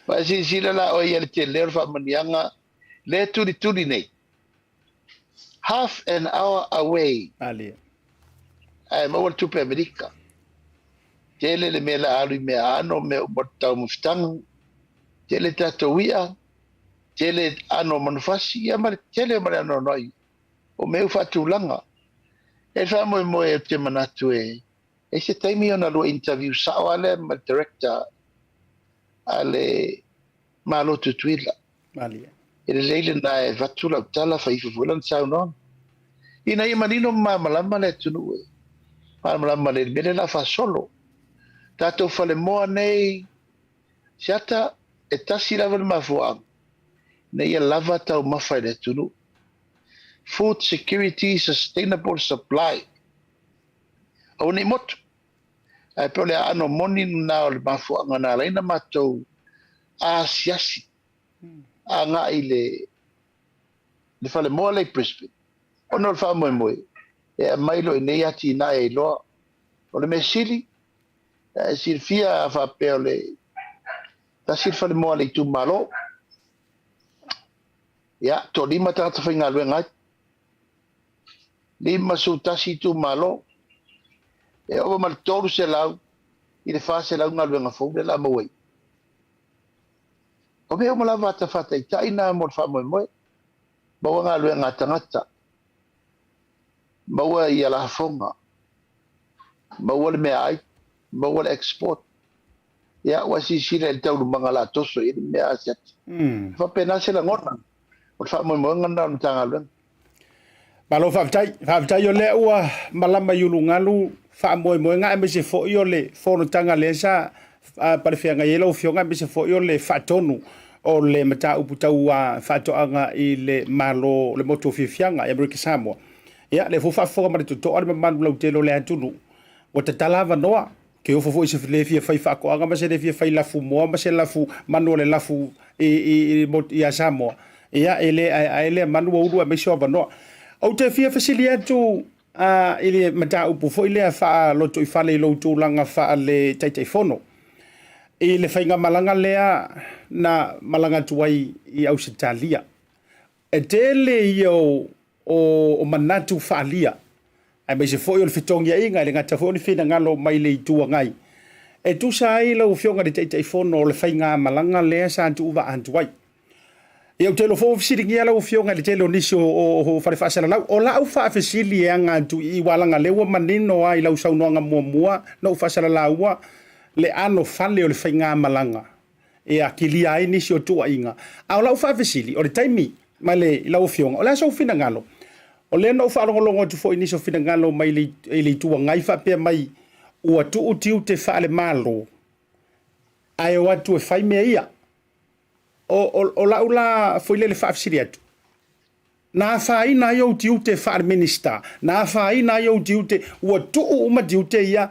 Ma silasila la oe i le tele o le faamanuiaga lea e tulituli nei. Half an hour away. Malie. Ae maua le tupe Amerika. Tele le mea la alu i mea ano, mea uma o le taumafataga. Tele tatou i'a, tele ano o manufasi, ia ma le tele ma le anoanoai o mea ua faatulaga. E faamoemoe ou te manatu e e se taimi ona lua interview sao lava lea ma le director a le Malo Tutuila. Malie. E lelei lena e avatu lau tala fai ifo foi lana saunoaga. Ina ia manino ma malamalama le atunuu e malamalama lelei i le mea lea o le a faasolo. Tatou falemoa nei, Siata, e tasi lava le mafuaaga, ina ia lava taumafa i le atunuu. Food security sustainable supply. Aua ne i motu. Ae pei o le aano moni lena o le mafuaaga na ala ai ona matou asiasi agai i le falemoa lea i Brisbane, ona o le faamoemoe e aumai loa i inei atinae ai loa. O le mea sili, e silafia a faapea o le tasi le falemoa a le itumalo, ia, toalima tagata faigaluega ai, 51 itumalo, e ova ma le 300 i le 400 galuega fou lea o le a maua i i. O mea uma lava a faataitai na mo le faamoemoe, maua galuega a tagata, maua ia lafoga, maua le meaai, maua le export. Ia, ua silasila i le taualumaga o le a toso i ai le mea a Asiata. E faapena se lagona, o le faamoemoega lena o le Matagaluega. Malo faafetai. Faafetai o lea ua malama i ulugalu faamoemoega aemaise foi o le fonotaga lea sa palefeagai ai lau Afioga aemaise foi o le faatonu o le mataupu tau faatoaga i le Malo le motu o Fiafiaga i Amerika Samoa. Ia, lea foi faafofoga ma le totoa le mamalu lautele o le atunuu, ua tatala avanoa Ke ofo foi se le fia fai faatoaga ma se le fia fai lafu moa ma se lafu manu o le lafu i, i, i, ia Samoa. Ia, e le aeae lea manu ua ulu aemaise o avanoa. Ou te fia fesili atu i le mataupu foi lea faalotoifale i lou tulaga faale Taitaifono. I le faigamalaga lea na malaga atu ai i Ausetalia. E tele ia o, o, o manatu faaalia, aemaise foi o le fetogiaiga, e le gata foi o ni finagalo mai le Itu Agai, e tusa ai lau Afioga i le Taitaifono o le faigamalaga lea sa tuuvaa atu ai. Ia, ou te iloa foi ua fesiligia lau Afioga i le tele o nisi o, o, o fale faasalalau. O lau faafesili e aga atu i i, ua leaga lea ua manino lava i lau saunoaga muamua na ou faasalalaua le anofale o le faigamalaga e akilia ai nisi o tuuaiga. A o lau faafesili, o le taimi mai le, i lau Afioga, o le a sou finagalo? O lea na ou faalogologo atu foi i nisi o finagalo mai le, i le Itu Agai faapea mai ua tuu tiute faale-Malo ae o atu e fai mea ia. O, o, o lau la foi lele faafesili atu, na afaina ai ou tiute faale-Minisita, na afaina ai ou tiute, ua tuu uma tiute ia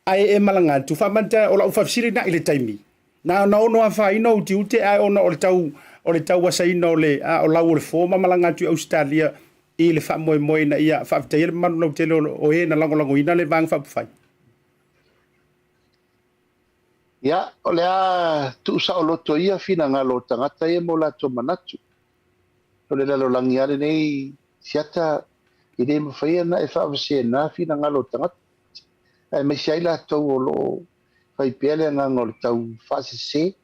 ae e malaga atu. Faamata o lau faafesili na i le taimi, na, na ono afaina ou tiute ae ona o le tau, o le tau asaina o le, a, o lau o le fo ma malaga atu i Ausetalia i le faamoemoe ina ia faafetaia le mamalu lautele o, o e na lagolagoina le Vaega Faaupufai. Ia, o le a tuusaoloto ia finagalo o tagata ia ma o latou manatu. O le lalolagi lava lenei siata e le mafai ona e faavasena finagalo o tagata, aemaise ai latou o lo o fai pea le agaga o le tau faasese,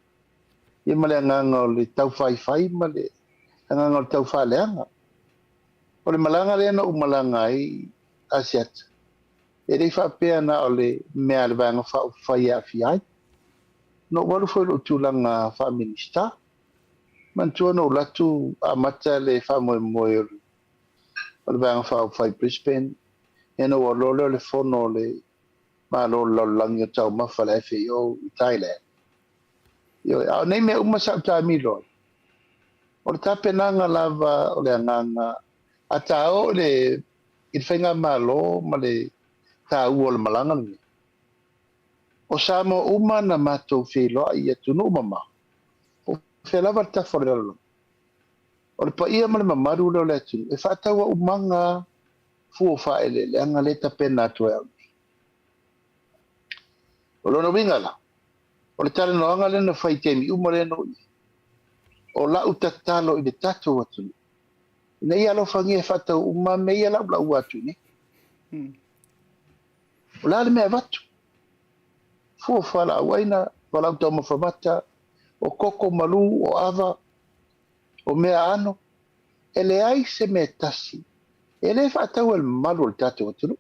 ia ma le agaga o le tau faifai ma le agaga o le tau faaleaga. O le malaga lea na ou malaga ai Asiata, e le i faapea na o le mea a le Vaega Faaupufai e aafia ai. Na ou alu foi i lou tulaga faa-Minisita. Manatua na ou alu atu amata le faamoemoe o le Vaega Faaupufai i Brisbane, ia na ou alu loa lea o le fono o le Malo o le Lalolagi o Taumafa, le FAO i Thailand. Ioe, a o nei mea uma sa ou taamilo ai, o le tapenaga lava o le agaga a ta oo i le i le faigamalo ma le taua o le malaga lenei. O Samoa uma na matou feiloai i atunuu mamao, po o fea lava le tafa o le lalolagi. O le paia ma le mamalu lea o le atunuu e faatauaumaga fua o faaeleeleaga lea e tapena atu ai au nei. O lona uiga la, o le talanoaga lea na fai i taimi uma lea na ou i ai, o lau tatalo i le tatou atunuu, ina ia alofagia e faatau uma mea ia laulaua atu i inei. O le a le mea e avatu? Fua fualaau aina, fualaau taumafa mata, o koko malu, o ava, o mea aano, e leai se mea e tasi e le faataua e le mamalu o le tatou atunuu.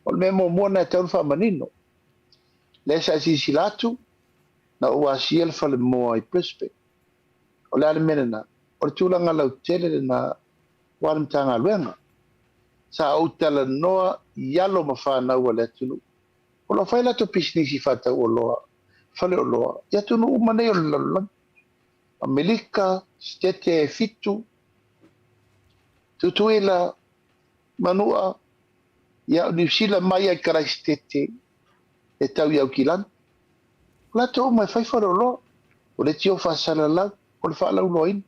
O le mea muamua lena e tatau ona faamanino. Lea sa e silasila atu, na ou asia le falemoa i Brisbane. O le a le mea lena? O le tulaga lautele lena aua le Matagaluega. Sa ou talanoa i alo ma fanau a le atunuu o lo o fai a latou pisinisi faatau oloa, faleoloa i atunuu uma nei o le lalolagi. Amerika, Setete e fitu, Tutuila, Manua, ia o Niu Sila mai ai Karaisitete e tau i Aukilani. O latou uma e fai faleoloa, o le tio faasalalau, o le faalauiloaina.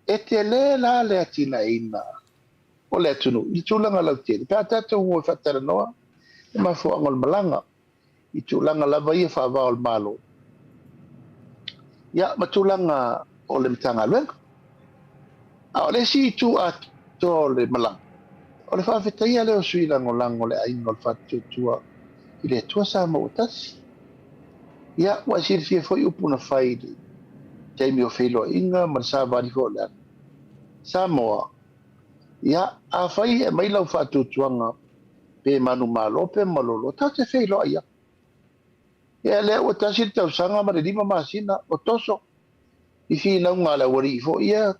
E tele la le atinaeina o le atunuu i le tulaga lautele pe a tatou o e faatalanoa le mafuaaga o le malaga i tulaga lava ia faava o le Malo, ia ma tulaga o le Matagaluega. A o le isi itu atoa o le malaga, o le faafetaia lea o sui lagolago o le Aiga o le Faatuatua i le Atua Samoa ua tasi. Ia, ua e silafia foi upu na fai i le taimi o feiloaiga ma le savali foi o le ala. Samoa, ia, afai e aumai lau faatuatuaga pe manumalo pe malolo, tatou te feiloai atu. Ia, lea ua tasi le tausaga ma le 5 masina o toso i finauga a le aualii foi ia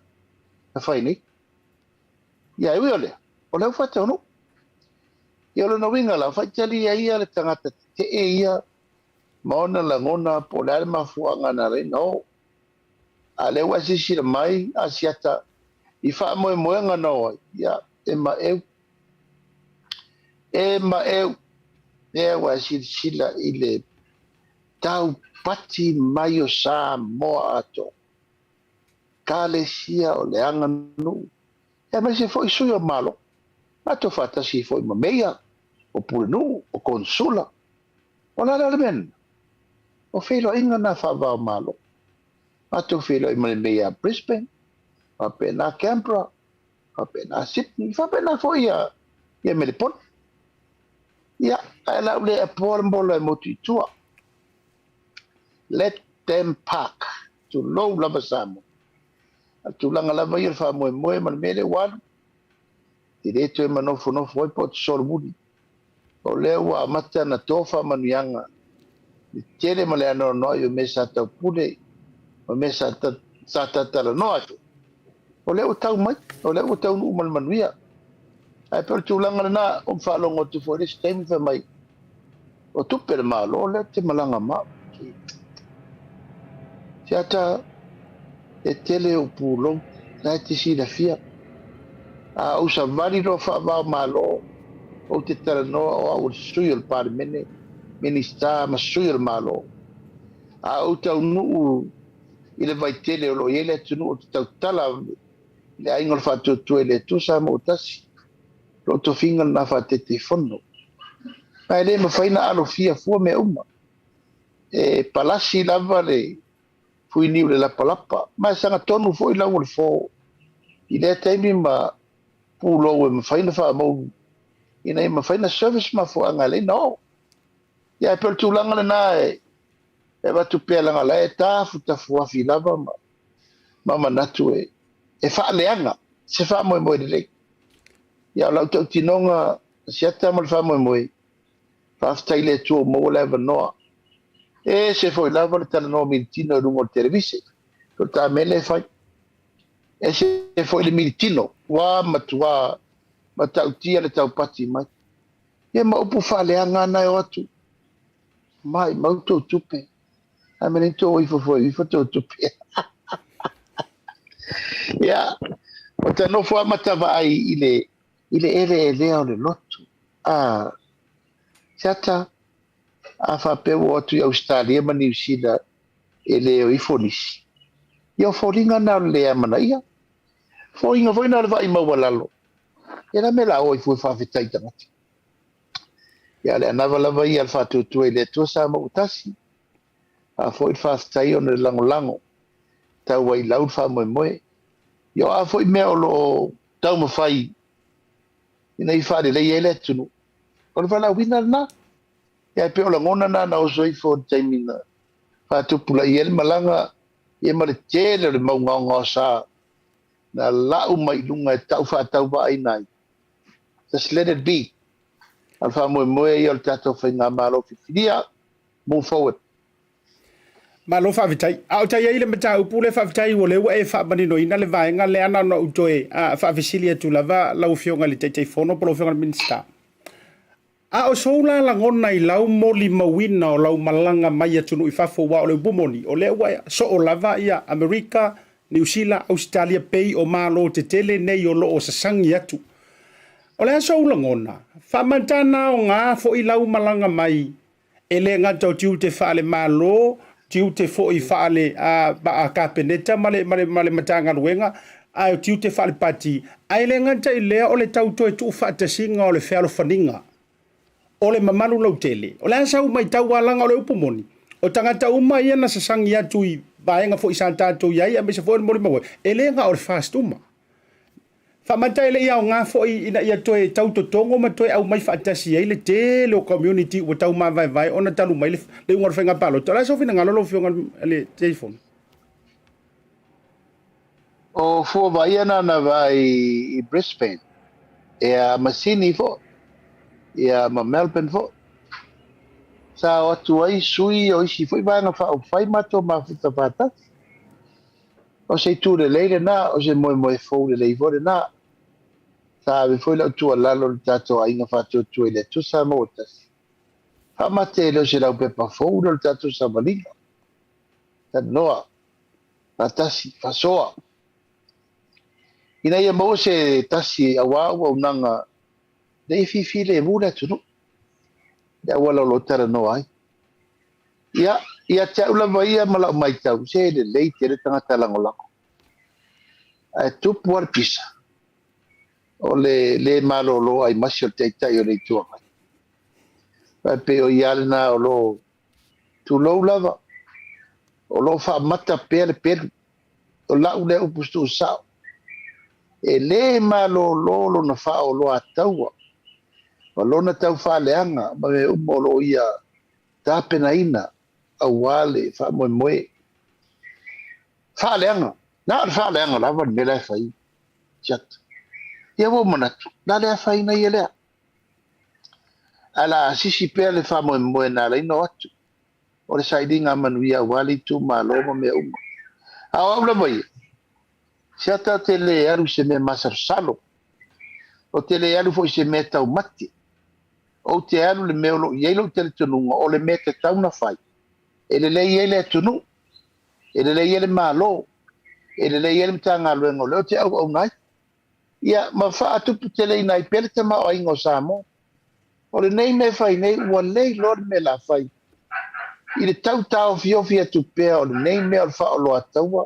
na fai nei. Ia, e ui o lea, o lea ua faataunuu. Ia, o lona uiga la, faitalia ia le tagata tetee ia ma ona lagona po o le a le mafuaaga na ala ai ona o. A o lea ua e silasila mai Asiata i faamoemoega na o ai, ia, e maeu. E maeu, lea ua e silasila i le taupati mai o Samoa atoa, Ekalesia o le aganuu, aemaise foi sui o Malo, matou faatasi foi ma meia, o pulenuu, o konesula. O le a la le mea lena? O feiloaiga na faava o Malo. Matou feiloai ma le meia a Brisbane, faapena Canberra, faapena Sydney, faapena foi ia ia Melepona. Ia, ae o le a ou le apoa le mola e motu i tua. Let them park. Tulou lava Samoa. A o le tulaga lava ia o le faamoemoe ma le mea lea ua alu, e le toe manofonofo ai po o te solomuli. O lea ua amata ona to faamanuiaga i le tele ma le anoanoai o mea sa taupule ma mea sa talatalanoa atu. O lea ua tau mai, o lea ua taunuu ma le manuia. Ae pei o le tulaga lena, ua ou faalogo atu foi i le isi taimi fai mai, o tupe a le Malo lea ou te malaga ma au. Siata, e tele ou pulou, na e te silafia. A ou savali loa faava o Malo, ou te talanoa o au o le sui o le Palemene, Minisita ma sui o le Malo. A ou taunuu i le vaitele o lo o i ai le atunuu, ou te tautala i le aiga o le Faatuatua i le Atua Samoa ua tasi, lou tofiga lena faa-Taitaifono. Ma e le mafai ona alofia fua mea uma. E palasi lava le fuiniu i le lapalapa, ma e sagatonu foi lau o le fo i lea taimi ma pulou e mafai ona faamou ina ia mafai ona service mafuaaga e ala ai ona oo. Ia ae pei o le tulaga lena e avatu pea leaga o la e tafutafuafi lava ma ma manatu e faaleaga se faamoemoe lelei. Ia o lau tautinoga siata ma le faamoemoe, faafetai i le Atua ua maua le avanoa. E ese foi lava le talanoa militino i luga o le televise, o le ta mea lea e fai. Ese foi le militino, ua matua matautia le taupati mai. Ia ma upu faaleaga na e o atu, maimau tou tupe. Ae mea nei tou ifo foi ifo tou tupe. Ia, ua ta nofo lava ma ta vaai i le i le eleelea o le lotu. A, Siata, a faapea ua o atu i Ausetalia ma Niu Sila e le o ifo nisi, ia o foliga na o le le amanaia. Foliga foi na o le vaai maualalo. Ia la mea la o ifo e faafetai i tagata. Ia, o le anava lava ia a le faatuatua i le Atua Samoa ua tasi. Faafoi le faafetai ona o le lagolago tau ai lau le faamoemoe. Ia o a foi mea o lo o taumafai ina ia faaleleia ai le atunuu, o le valaauina lena. Ia ae pei o lagona na na oso ifo i le taimi na faatupulaia ai le malaga, ia ma le tele o le mau gaogaosa na lau mai i luga e tau faatauvaaina ai. Just let it be. A o le faamoemoe ia o le tatou faigamalo filifilia, move forward. Malo faafetai. A o tai ai le mataupu lea, faafetai o lea ua e faamaninoina le vaega lea na ona ou toe faafesili atu lava lau Afioga i le Taitaifono po o lau Afioga i le Minisita. A o sou la lagona i lau molimauina o lau malaga mai atunuu i fafo, aua o le upu moni, o lea ua soo lava ia Amerika, Niu Sila, Ausetalia pei o Malo tetele nei o lo o sasagi atu. O le a sou lagona? Faamantana aoga foi lau malaga mai e le gata o tiute faale-Malo, tiute foi faale-Kapeneta ma le Matagaluega, ae o tiute faale-Pati, ae le gata i lea o le tau toe tuufaatasiga o le fealofaniga o le mamalu lautele. O le a sau matau lava leaga o le upu moni, o tagata uma ia na sasagi atu i vaega foi sa tatou i ai aemaise foi o le molimau ai, e le na o le FAST uma. Faamata e le i aoga foi ina ia toe tautotogo ma toe aumai faatasi ai le tele o community ua tau mavaevae ona talu mai le iuga o le faiga palota. O le a sou finagalo lau Afioga i le Taitaifono? O fua vaaia na na vaai i Brisbane, ia ma Sydney foi, ia ma Melbourne foi. Sa o atu ai sui o isi foi vaega faaupufai matou mafuta faatasi. O se itu lelei lena, o se moemoe fou lelei foi lena. Sa ave foi lau tuualalo i le tatou aiga faatuatua i le Atua Samoa ua tasi. Faamate e le o se laupepa fou lea o le tatou savaliga. Talanoa, faatasi, faasoa, ina ia maua se tasi aua auaunaga ina ia fifilemu le atunuu, le auala o lo o talanoa ai. Ia, ia te au lava ia ma lau matau, se lelei tele tagata lagolago. Ae tupu lava le pisa, o le le malolo aimasi o le Taitai o le Itu Agai. Ae pei o ia lena o lo o tulou lava, o lo o faamata pea le pelu. O lau lea upu tuusao, e le malolo lona faaoloataua ma lona taufaaleaga ma mea uma o lo o ia tapenaina aua le faamoemoe. Faaleaga, na o le faaleaga lava le mea la e fai. Siata. Ia ua ou manatu, na le afaina ia lea. Ae la asisi pea le faamoemoe na ala ai ona o atu. O le sailiga manuia aua le itumalo ma mea uma. A o au lava ia, siata te le alu i se mea masalosalo. Ou te le alu foi i se mea taumate. Ou te alu i le mea o lo o i ai lou talitonuga o le mea e tatau ona fai, e lelei ai le atunuu, e lelei ai le Malo, e lelei ai le Matagaluega o lea ou te auauna ai. Ia, ma faatuputeleina ai pea le tamaoaiga o Samoa. O lenei mea e fai nei, ua le iloa le mea o le a fai. I le tau taofiofi atu pea o lenei mea o le faaoloataua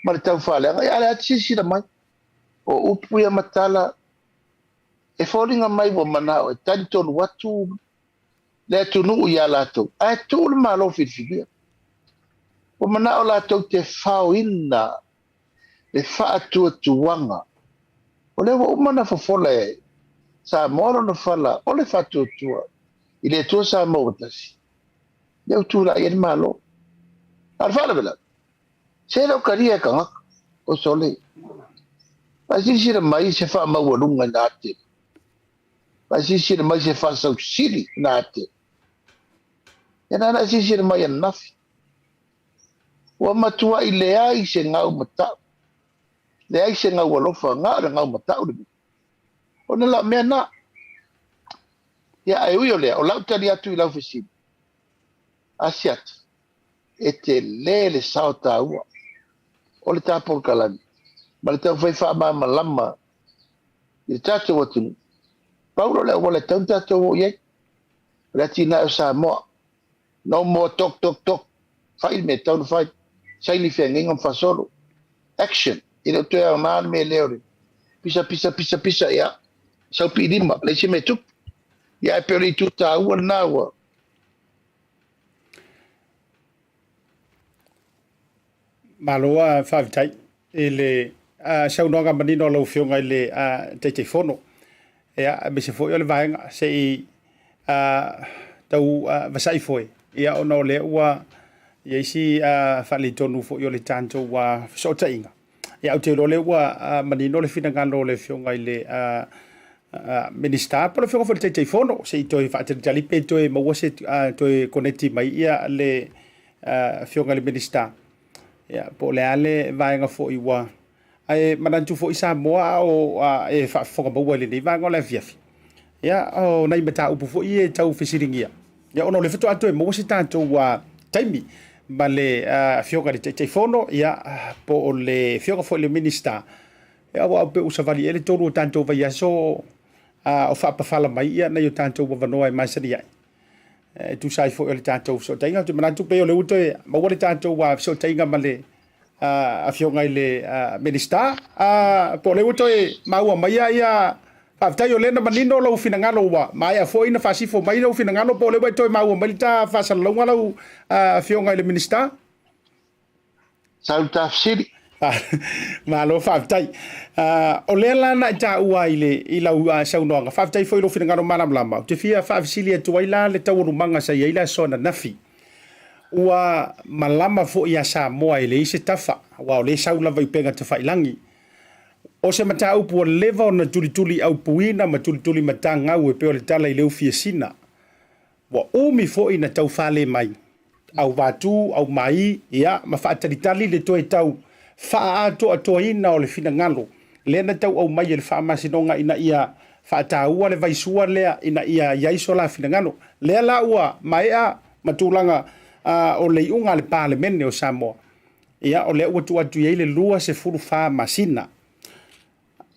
ma le taufaaleaga, ia a o lea lava e te silasila mai, o upu ia ma tala e foliga mai ua manao e talitonu atu le atunuu ia latou, ae tuu le Malo filifilia. Ua manao latou te faoina le faatuatuaga. O lea ua uma ona fofola e Samoa lona fala o le faatuatua i le Atua Samoa ua tasi, lea ua tulai ai le Malo. A o le faalavelave, se le o talia e tagata, o sole. Ae silasila mai se faamaualuga i na atele. Ae silasila mai se faasausili i na atele. Ia na silasila mai ananafi. Ua matuai leai se gau matau, leai se gau alofa, na o le gau matau le mea. Ona lau mea na. Ia, ae ui o lea, o lau tali atu i lau fesili, Asiata, e tele le sao taua o le ta polokalame ma le taumafai faamalamalama i le tatou atunuu. Pau lea o le auala e tatau ona tatou oo i ai, o le atinae o Samoa. No more talk, talk, talk. Fai le mea e tatau ona fai. Saini feagaiga ma faasolo. Action. E le o toe aoga le mea lea o le pisa, pisa, pisa, pisa, ia. Sau piilima, leai se mea e tupu. Ia, ae pei o le itu taua lena ua. Malo a faafetai i le saunoaga manino a lau Afioga i le Taitaifono. Ia, aemaise foi o le vaega se i tau vasai foi, ia ona o lea ua i ai si faaletonu foi o le tatou fesootaiga. Ia, ou te iloa o lea ua manino le finagalo o le Afioga i le Minisita po o le Afioga foi i le Taitaifono, se i toe faatalitali pe toe maua se toe koneti mai ia le Afioga i le Minisita. Ia, po o le a le vaega foi ua ae manatu foi Samoa a o e faafofoga maua i lenei vaega o le afiafi. Ia, o nai mataupu foi e tau fesiligia, ia ona o lea faatoa toe maua se tatou taimi ma le Afioga i le Taitaifono, ia, po o le Afioga foi i le Minisita. Ia, aua pei ua savali ea le tolu o tatou vaiaso o faapafala mai ia nai o tatou avanoa e masani ai e tusa ai foi o le tatou fesootaiga. Ou te manatu pei o lea ua toe maua le tatou fesootaiga ma le Afioga i le Minisita, po o lea ua toe maua mai ia. Faafetai o lea na manino lou finagalo, ua maea foi na faasifo mai lou finagalo, po o lea ua e toe maua mai le ta faasalalauga lau Afioga i le Minisita? Sau le ta fesili. Malo faafetai. O lea la na e taua i le i lau saunoaga, faafetai foi i lou finagalo malamalama. Ou te fia faafesili atu ai la le taualumaga sa i ai le aso ananafi. Ua malama foi ia Samoa e leai se tafa, aua o lea e sau lava i upega tafailagi. O se mataupu ua leva ona tulituli aupuina ma tulituli matagau e pei o le tala i le ufi e sina. Ua umi foi na tau fale mai, auvatū, aumai, ia, ma faatalitali le toe tau faaatoatoaina o le finagalo lea na tau aumai e le Faamasinoga ina ia faataua le vaisua lea ina ia i ai so la finagalo. Lea la ua maea ma tulaga o le iuga a le Palemene o Samoa, ia, o lea ua tuu atu i ai le 24 masina.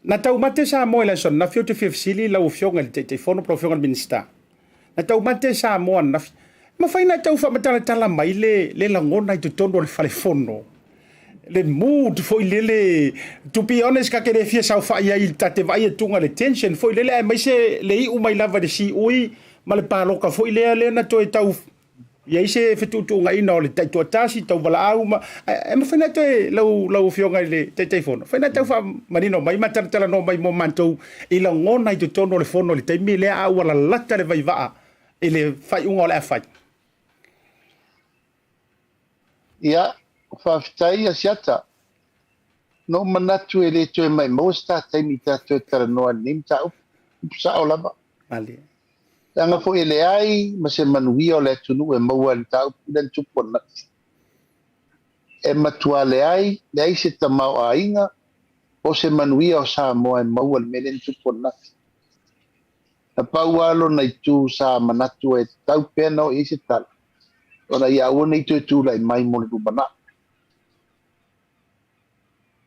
Na taumate Samoa i le aso ananafi, ou te fia fesili lau Afioga i le Taitaifono po o lau Afioga i le Minisita. Na taumate Samoa ananafi. E mafai ona e tau faamatalatala mai le, le lagona i totonu o le fale fono, le mood foi lele, to be honest, ka te le fia saofai ai ta te vaai atuga le tension foi lele, aemaise le iu mai lava i le siui ma le paloka foi lea lea na toe tau i ai se fetuutuugaiga o le taitoatasi, tauvalaau ma e mafai ona toe lau Afioga i le Taitaifono, mafai ona tau faamanino mai ma talatalanoa mai mo matou i lagona i totonu o le fono i le taimi lea a ua lalata le vaivaa i le faaiuga o le a fai. Ia, faafetai Asiata. Na ou manatu e le toe maumau se ta taimi ta toe talanoa i lenei mataupu. Upu sao lava. Malie. Leaga foi e leai ma se manuia o le atunuu e maua i le mataupu lea na tupu ananafi. E matua leai, leai se tamaoaiga po o se manuia o Samoa e maua i le mea lea na tupu ananafi. Na pau lava lona itu sa manatu ai e tatau pea ona oo i ai se tala, ona ia aua ne i toe tulai mai mo le lumanai.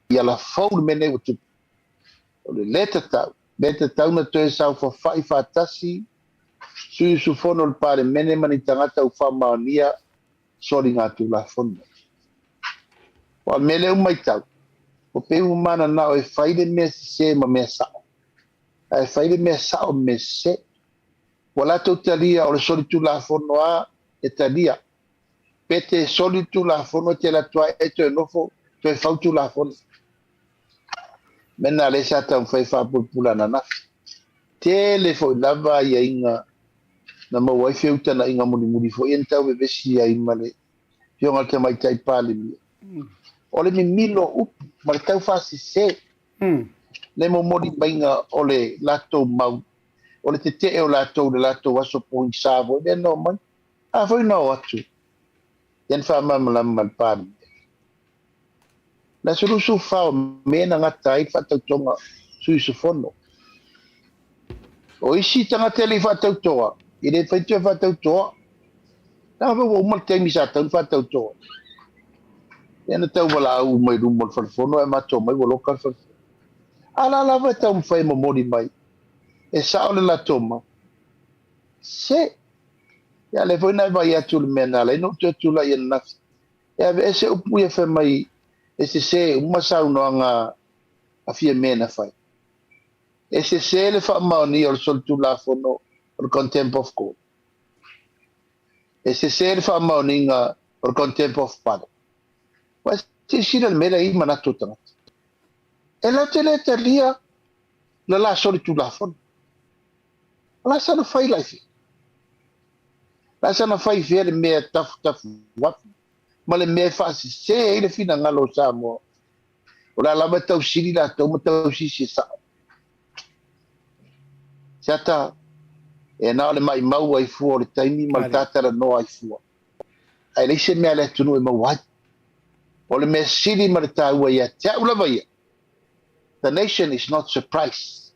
I ala fou le mea nei ua tupu, o le lē tatau, mea tatau ona toe saofafai faatasi sui usufono o le Palemene ma ni tagata ua faamaonia soligatulafono. Aua o le mea lea ua matau, ua pei ua mananao e fai le mea sese ma mea sao, ae fai le mea sao ma mea sese. Ua latou talia o le solitulafono lava e talia. Pe te soli le tulafono e te alu atu lava e toe nofo toe fau tulafono. Mea na lea sa taumafai e faapulapula ananafi. Tele foi lava aiaiga na maua ai feutagaiga mulimuli foi ia na tau vevesi ai ma le Afioga i le Tamaitai Palemia. O le mimilo o upu ma le tau faasese le momoli maiga o le latou mau, o le tetee o latou i le latou aso pogisa foi lea na omai. A foi na o atu ia na faamalamalama ma le Palemia. Le aso 24 o Me na gata ai le faatautoga sui usufono. O isi tagata e le i faatautoa, e le mafai toe faatautoa. Leaga foi ua uma le taimi sa tatau ona faatautoa. Ia na tau valaau uma i luma o le fale fono ae matou omai ua loka le fale fono. A la lava e taumafai e momoli mai e sao le latou mau. Se! Ia lea foi na e vaai atu i le mea na ala ai ona ou toe tulai ananafi e aveese upu ia fai mai e sese uma saunoaga a Fiame na fai. E sese le faamaonia o le solitulafono o le Contempt of Court. E sese le faamaoniga o le Contempt of Parliament. Ua silasila i le mea lea e i ai manatu o tagata. E latou te le talia le la solitulafono. O la sana fai la i fea? La sana fai i fea le mea tafutafu afi ma le mea e faasese ai le finagalo o Samoa? O le a lava e tausili latou ma tausisi e sao. Seata, e na o le maimau ai fua o le taimi ma le tatalanoa ai fua. Ae leai se mea a le atunuu e maua ai. O le mea sili ma le taua ia te au lava ia, the nation is not surprised.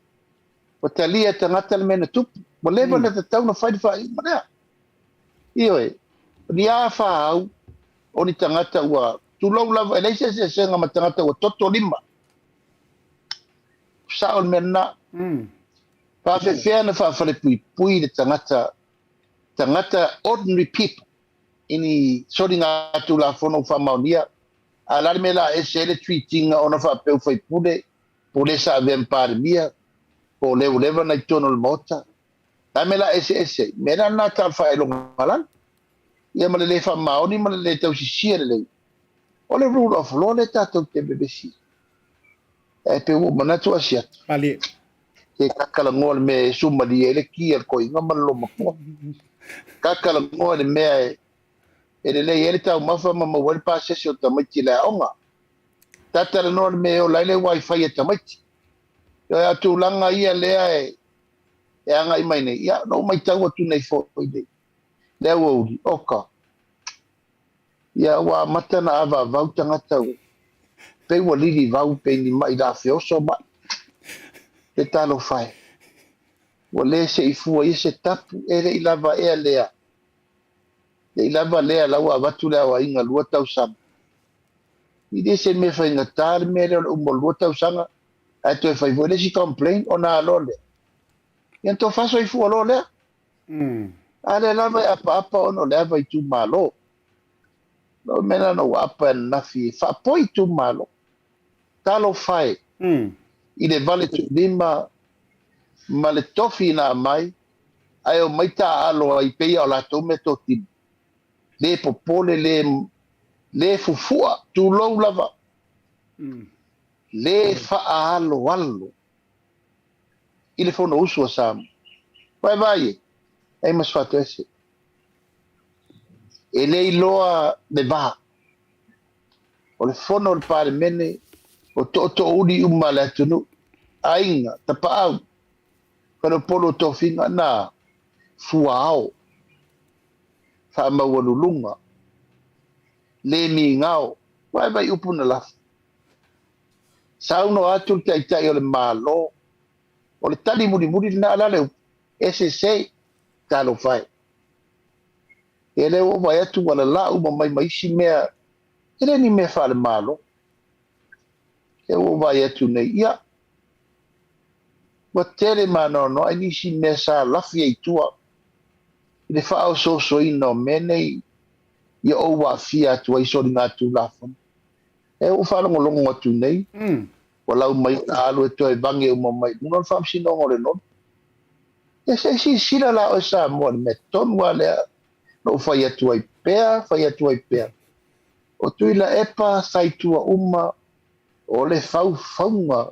Ua talia e tagata le mea na tupu. Ua leva ona tatau ona fai le faaiuga lea. Ioe, o ni a fāau o ni tagata ua tulou lava, e leai se eseesega ma tagata ua toto lima. Sao le mea lena. Faafefea ona faafalepuipui le tagata, tagata ordinary people i ni soligatulafono ua faamaonia, a o le a le mea o le a ese ai le treat ina ona faapea ua faipule, po o le sa avea ma Palemia, po o le ua leva ona i totonu o le Maota. O le a le mea o le a eseese ai? Mea la lena tau faailogalanu, ia ma le le faamaoni ma le le tausisia lelei. O le rule of law lea tatou te vevesi ai. Ae pei ua ou manatu Asiata, Malie. se kakalagoa le mea e sumalie ai le ki a le koiga ma le lomakoa. Kakalagoa le mea e e lelei ai le taumafa ma maua ai le pasese o tamaiti i le aoga. Tatalanoa le mea e ola ai le wifi a tamaiti. Ioe, a o tulaga ia lea e e agai mai nei, ia, na ou matau atu nei foi i le aoauli, oka, ia ua amata ona avaavau tagata ua pei ua lilivau pei ni ma'i lafeoso ma'i. Le talofa e, ua le seifua ia se tapu, e le i lava ea lea. Le i lava lea la ua avatu le aoaiga 2 tausaga. E le se mea faigata le mea lea o le uma o le 2 tausaga ae toe fai foi le isi complaint ona a loa lea. Ia ona tofa soifua loa lea. A lea lava e apaapa ona o le ava itumalo. O le mea lena na ou aapa ananafi e faapoi itumalo. Talofa e i le valetuulima ma le tofi na aumai ae omai taaalo ai pei a o latou meatotino. Le popole, le, le fufu'a, tulou lava, le faaaloalo i le Fonousu a Samoa. Vaevae e, ai ma se faatoese. E le iloa le va o le Fono o le Palemene, o tootoouli uma a le atunuu, aiga, tapaau, faleupolu o tofiga, na fuaao, faamaualuluga, le migao, vaevae upu na lafo. Saunoa atu le Taitai o le Malo, o le tali mulimuli lena, o le a le upu? SSA, talofa e. Ia lea ua ou vaai atu ua lalaa uma mai ma isi mea, e le ni mea faale-Malo. Lea ua ou vaai atu nei, ia, ua tele ma anoanoai nisi mea sa lafi ai i tua i le faaosoosoina o mea nei ia ou aafia atu ai i soligatulafono. Lea ua ou faalogologo atu nei, ua lau mai o le a alu e toe vage uma mai i luga o le Faamasinoga o le Nonu. Ia se i silasila la oe Samoa i le mea tonu lava lea na ou fai atu ai pea, fai atu ai pea. O Tuilaepa sa i tua uma o le faufauga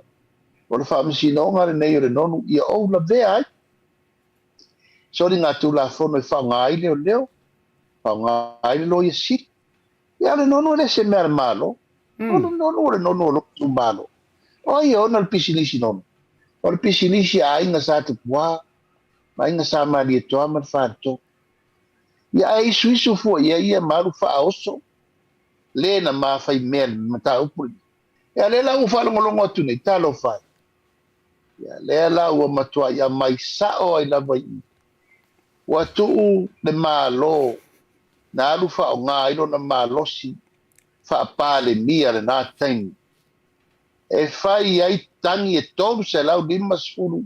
o le Faamasinoga lenei o le Nonu ia ou lavea ai soligatulafono e faaaoga ai leoleo, faaaoga ai le Loia Sili. Ia, o le nonu e le se mea a le Malo. O le nonu o le nonu o lou itumalo. O ai e ona le pisinisi nonu? O le pisinisi a aiga Sa Tupua ma aiga Sa Malietoa ma le Faletolu. Ia, ae isuisu fua i ai ia ma alu faaoso le na ma fai mea i le mataupu lenei. Ia, lea la ua faalogologo atu nei, talofa e. Ia, lea la ua matuai aumai sao ai lava i i. Ua tuu le Malo na alu faaaoga ai lona malosi faa-Palemia lena taimi e fai ai tagi e 350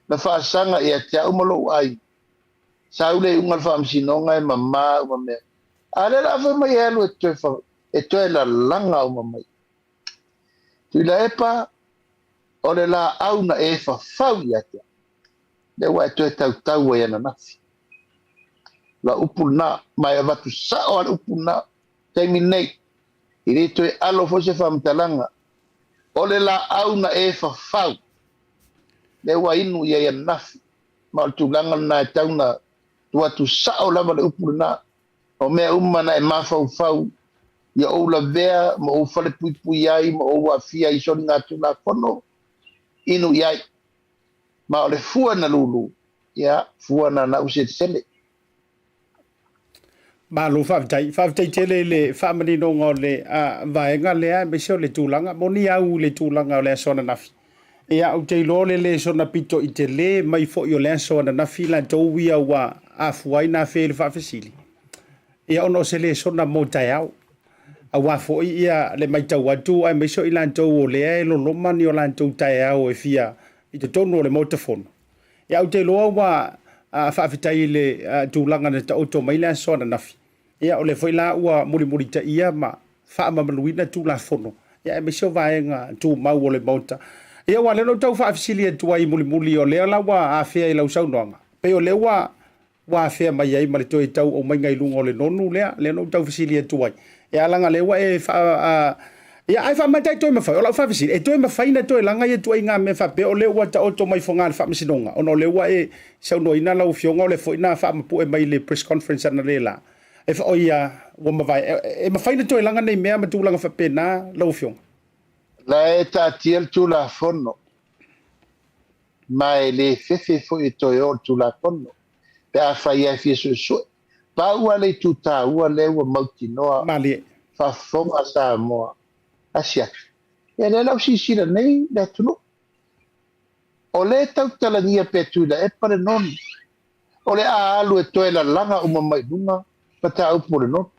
na faasaga ia te au ma lou aiga. Sau le iuga o le faamasinoga e mama uma mea. A o lea la fai mai e alu e toe, e toe lalaga uma mai. Tuilaepa, o le laau na e fafau ia te au, lea ua e toe tautau ai ananafi. Lau upu lena, ma e avatu sao lava le upu lena, taimi nei, e le toe alo foi se faamatalaga. O le laau na e fafau, lea ua inu i ai ananafi, ma o le tulaga lena e tau na tuu atu sao lava le upu lena. O mea uma na e mafaufau ia ou lavea ma ou falepuipui ai ma ou aafia ai i soligatulafono, inu i ai. Ma o le fua na lulu, ia, fua na na uselesele. Malo faafetai. Faafetai tele i le faamaninoga o le vaega lea aemaise o le tulaga. Moni au i le tulaga o le aso ananafi. Ia, ou te iloa o le lesona pito i tele mai foi o le aso ananafi latou ia ua afua ai na afea i le faafesili. Ia, ona o se lesona mo taeao. Aua foi ia le matau atu aemaise o i latou o lea e loloma ni o latou taeao e fia i totonu o le Maota Fono. Ia, ou te iloa ua faafetai i le tulaga na taoto mai le aso ananafi. Ia, o lea foi la ua mulimulitaia ma faamamaluina Tulafono, ia aemaise o vaega tumau o le Maota. Ia, aua o lea na ou tau faafesili atu ai mulimuli, o lea la ua afea i lau saunoaga, pei o lea ua ua afea mai ai ma le toe tau aumaiga i luga o le nonu lea, lea na ou tau fesili atu ai. Ia, leaga o lea ua e faa... Ia, ae faamata e toe mafai, o lau faafesili, e toe mafai na toe laga ia ituaiga mea faapea o lea ua taoto mai Fogaa i le Faamasinoga, ona o lea ua e saunoaina lau Afioga o lea foi na faamapue mai i le press conference analeila, e fa, oi, ua mavae, e mafai na toe laga nei mea ma tulaga faapena lau Afioga? La e taatia le Tulafono, ma e le fefe foi e toe o le Tulafono pe afai lava e fia suesue. Pau lava le itu taua lea ua mautinoa Malie. faafofoga a Samoa asiasi, ia lea la ua silasila nei le atunuu. O lea e tautalagia pea Tuilaepa le nonu, o le a alu e toe lalaga uma mai i luga mataupu o le nonu.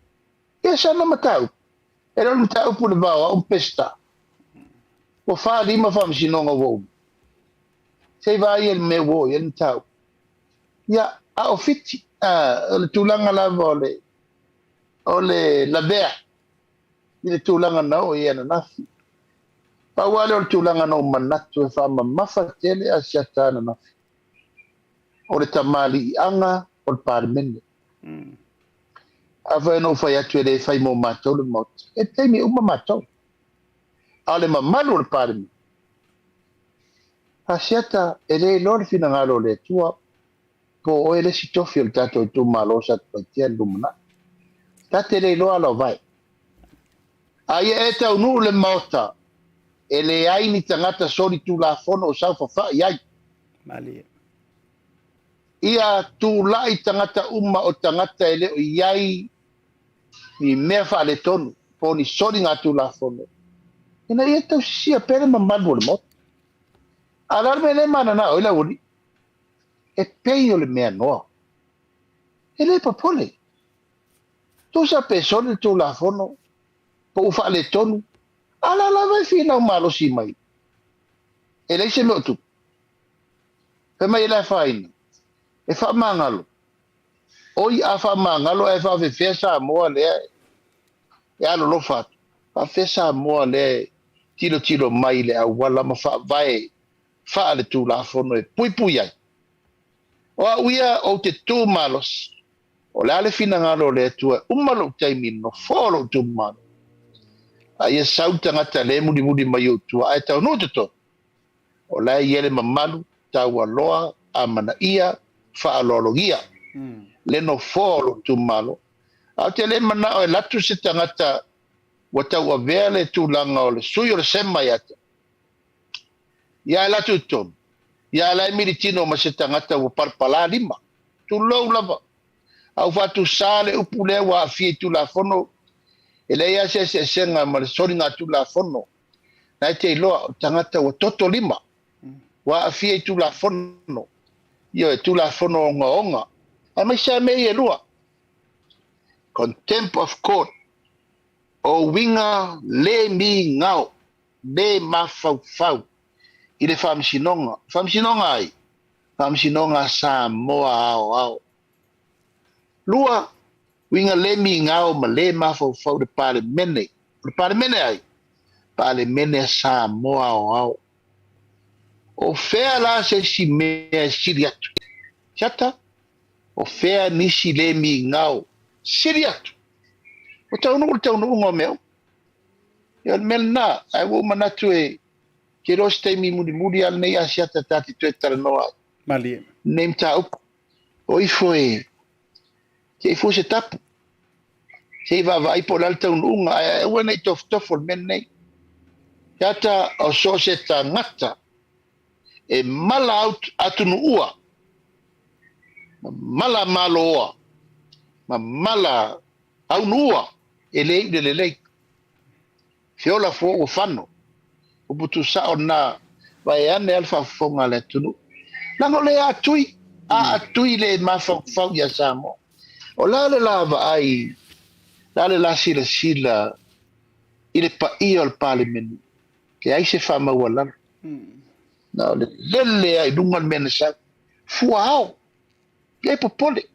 Ia sana mataupu, e le o le mataupu i le va o au ma Peseta. Ua 4, 5 faamasinoga ua uma. Se i vaai i le mea ua oo i ai le mataupu. Ia, a o Fiti, o le tulaga lava o le, o le lavea i le tulaga na oo i ai ananafi. Pau lava lea o le tulaga na ou manatu e faamamafa tele Asiata ananafi, o le tamaliiaga o le Palemene. Afai na ou fai atu e le fai mo matou le Maota, e taimi uma matou. A o le mamalu o le Palemene, Asiata, e le iloa le finagalo o le Atua, po o oe le isi tofi o le tatou itumalo o Satupaitea i le lumanai. Ta te le iloa ala o vae. A ia e taunuu le Maota, e leai ni tagata solitulafono o saofafai ai. Malie. Ia tulai tagata uma o tagata e le o i ai ni mea faaletonu po o ni soligatulafono, ina ia tausisia pea le mamalu o le Maota. A o le a le mea lea e mananao ai le aualii? E pei o le mea noa. E le popole. Tusa pe soli le Tulafono, po ua faaletonu, a o la lava e finau malosi mai. E leai se mea o tupu. Fai mai e le afaina, e faamagalo. Oi a faamagalo ae faafefea Samoa lea e alolofa atu? Faafefea Samoa lea e tilotilo mai i le auala ma faavae faaletulafono e puipui ai? O au ia ou te tu malosi, o le a le finagalo o le Atua e uma lou taimi i le nofoa o lou itumalo, a ia sau le tagata lea e mulimuli mai ou tua ae taunuu i totonu, o la e i ai le mamalu, taualoa, amanaia, faaaloalogia le nofoa o lou itumalo. Ae ou te le manao e alu atu se tagata ua tauavea le tulaga o le sui o le sema ia te au, Ia ae latu i totonu, ia ae la e militino ma se tagata ua palapala lima. Tulou lava. A ua faatusa le upu lea ua aafia i Tulafono, e leai lava se eseesega ma le soligatulafono. Na e te iloa, o le tagata ua toto lima, ua aafia i Tulafono, ioe, Tulafono ogaoga, aemaise lava mea ia e lua, Contempt of Court, o uiga le migao le mafaufau i le Faamasinoga. Faamasinoga ai? Faamasinoga a Samoa Aoao. Lua, uiga le migao ma le mafaufau i le Palemene. O le Palemene ai? Palemene a Samoa Aoao. O fea la se isi mea e sili atu? Siata, o fea nisi le migao sili atu? Ua taunuu le taunuuga o mea uma. Ia o le mea lena, ae ua ou manatu e te iloa se taimi mulimuli lava lenei Asiata ta te toe talanoa ai. Malie. Lenei mataupu. O ifo e se i fua se tapu. Se i vaavaai po o le a le taunuuga, ae aua ne i tofotofo le mea lenei. Siata, o so o se tagata e mala atunuua, ma mala malooa, ma mala aunuua, e le iu le lelei. Feola fua ua fano. Upu tusao lena, vaeane lava le faafofoga a le atunuu. Leaga o le atui, a atui le mafaufau ia Samoa. O le a le la vaai, le a le la silasila i le paia o le Palemene, leai se faamaualalo. Na o le lele lava i luga le mea na sau. Fua ao. Le popole.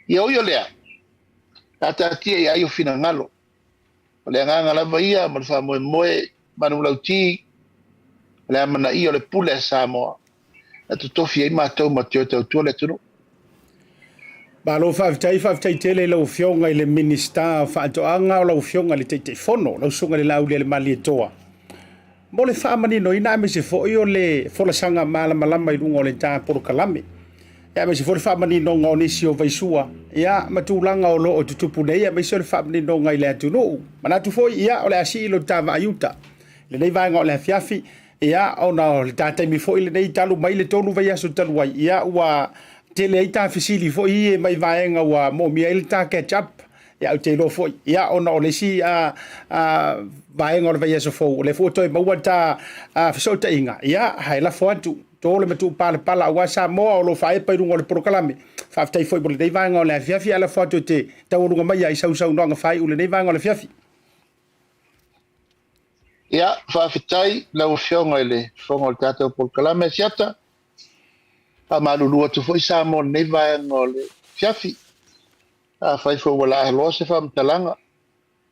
Ia ui o lea, a taatia i ai o finagalo. O le agaga lava ia ma le faamoemoe manulauti, o le amanaia o le pule a Samoa na totofi ai matou ma te o e tautua le atunuu. Malo faafetai, faafetai tele i lau Afioga i le Minisita o Faatoaga, o lau Afioga i le Taitaifono, lau Susuga i le Laaulialemalietoa. Mo le faamaninoina aemaise foi o le folasaga malamalama i luga o le ta polokalame, aemaise foi le faamaninoga o nisi o vaisua ia, ma tulaga o lo o tutupu nei, aemaise o le faamaninoga i le atunuu. Manatu foi, ia, o le a sii lo ta vaai uta i lenei vaega o le afiafi, ia, ona o le ta taimi foi lenei talu mai le 3 vaiaso talu ai, ia, ua tele ai ta fesili foi ia mai vaega ua moomia ai le ta catch up. Ia, ou te iloa foi, ia, ona o le isi vaega o le vaiaso fou, o lea foi ua toe maua le ta fesootaiga, ia, ae lafo atu, to le matupalapala aua Samoa o lo o faaepa i luga o le polokalame. Faafetai foi mo lenei vaega o le afiafi, ae lafo atu e te taualuga mai ai sau saunoaga faaiu i lenei vaega o le afiafi. Ia, faafetai lau Afioga i le Fofoga o le tatou polokalame Asiata. Faamalulu atu foi Samoa i lenei vaega o le afiafi. Afai foi ua laaloa se faamatalaga,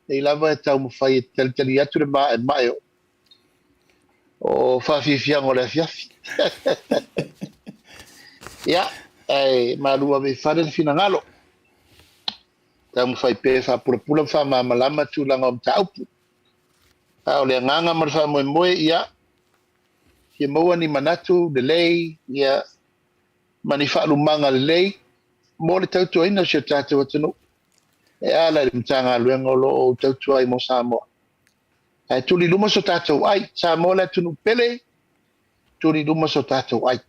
nei lava e taumafai e talitali atu le maemae o faafiafiaga o le afiafi. Ia, ae malu ave i fale le finagalo. Taumafai pea e faapulapula ma faamalamalama tulaga o mataupu. A o le agaga ma le faamoemoe, ia, fia maua ni manatu lelei, ia, ma ni faalumaga lelei mo le tautuaina o si o tatou atunuu e ala i le Matagaluega o lo o ou tautua ai mo Samoa. Ae tuli i luma so tatou ai. Samoa le atunuu pele, tuli i luma so tatou ai.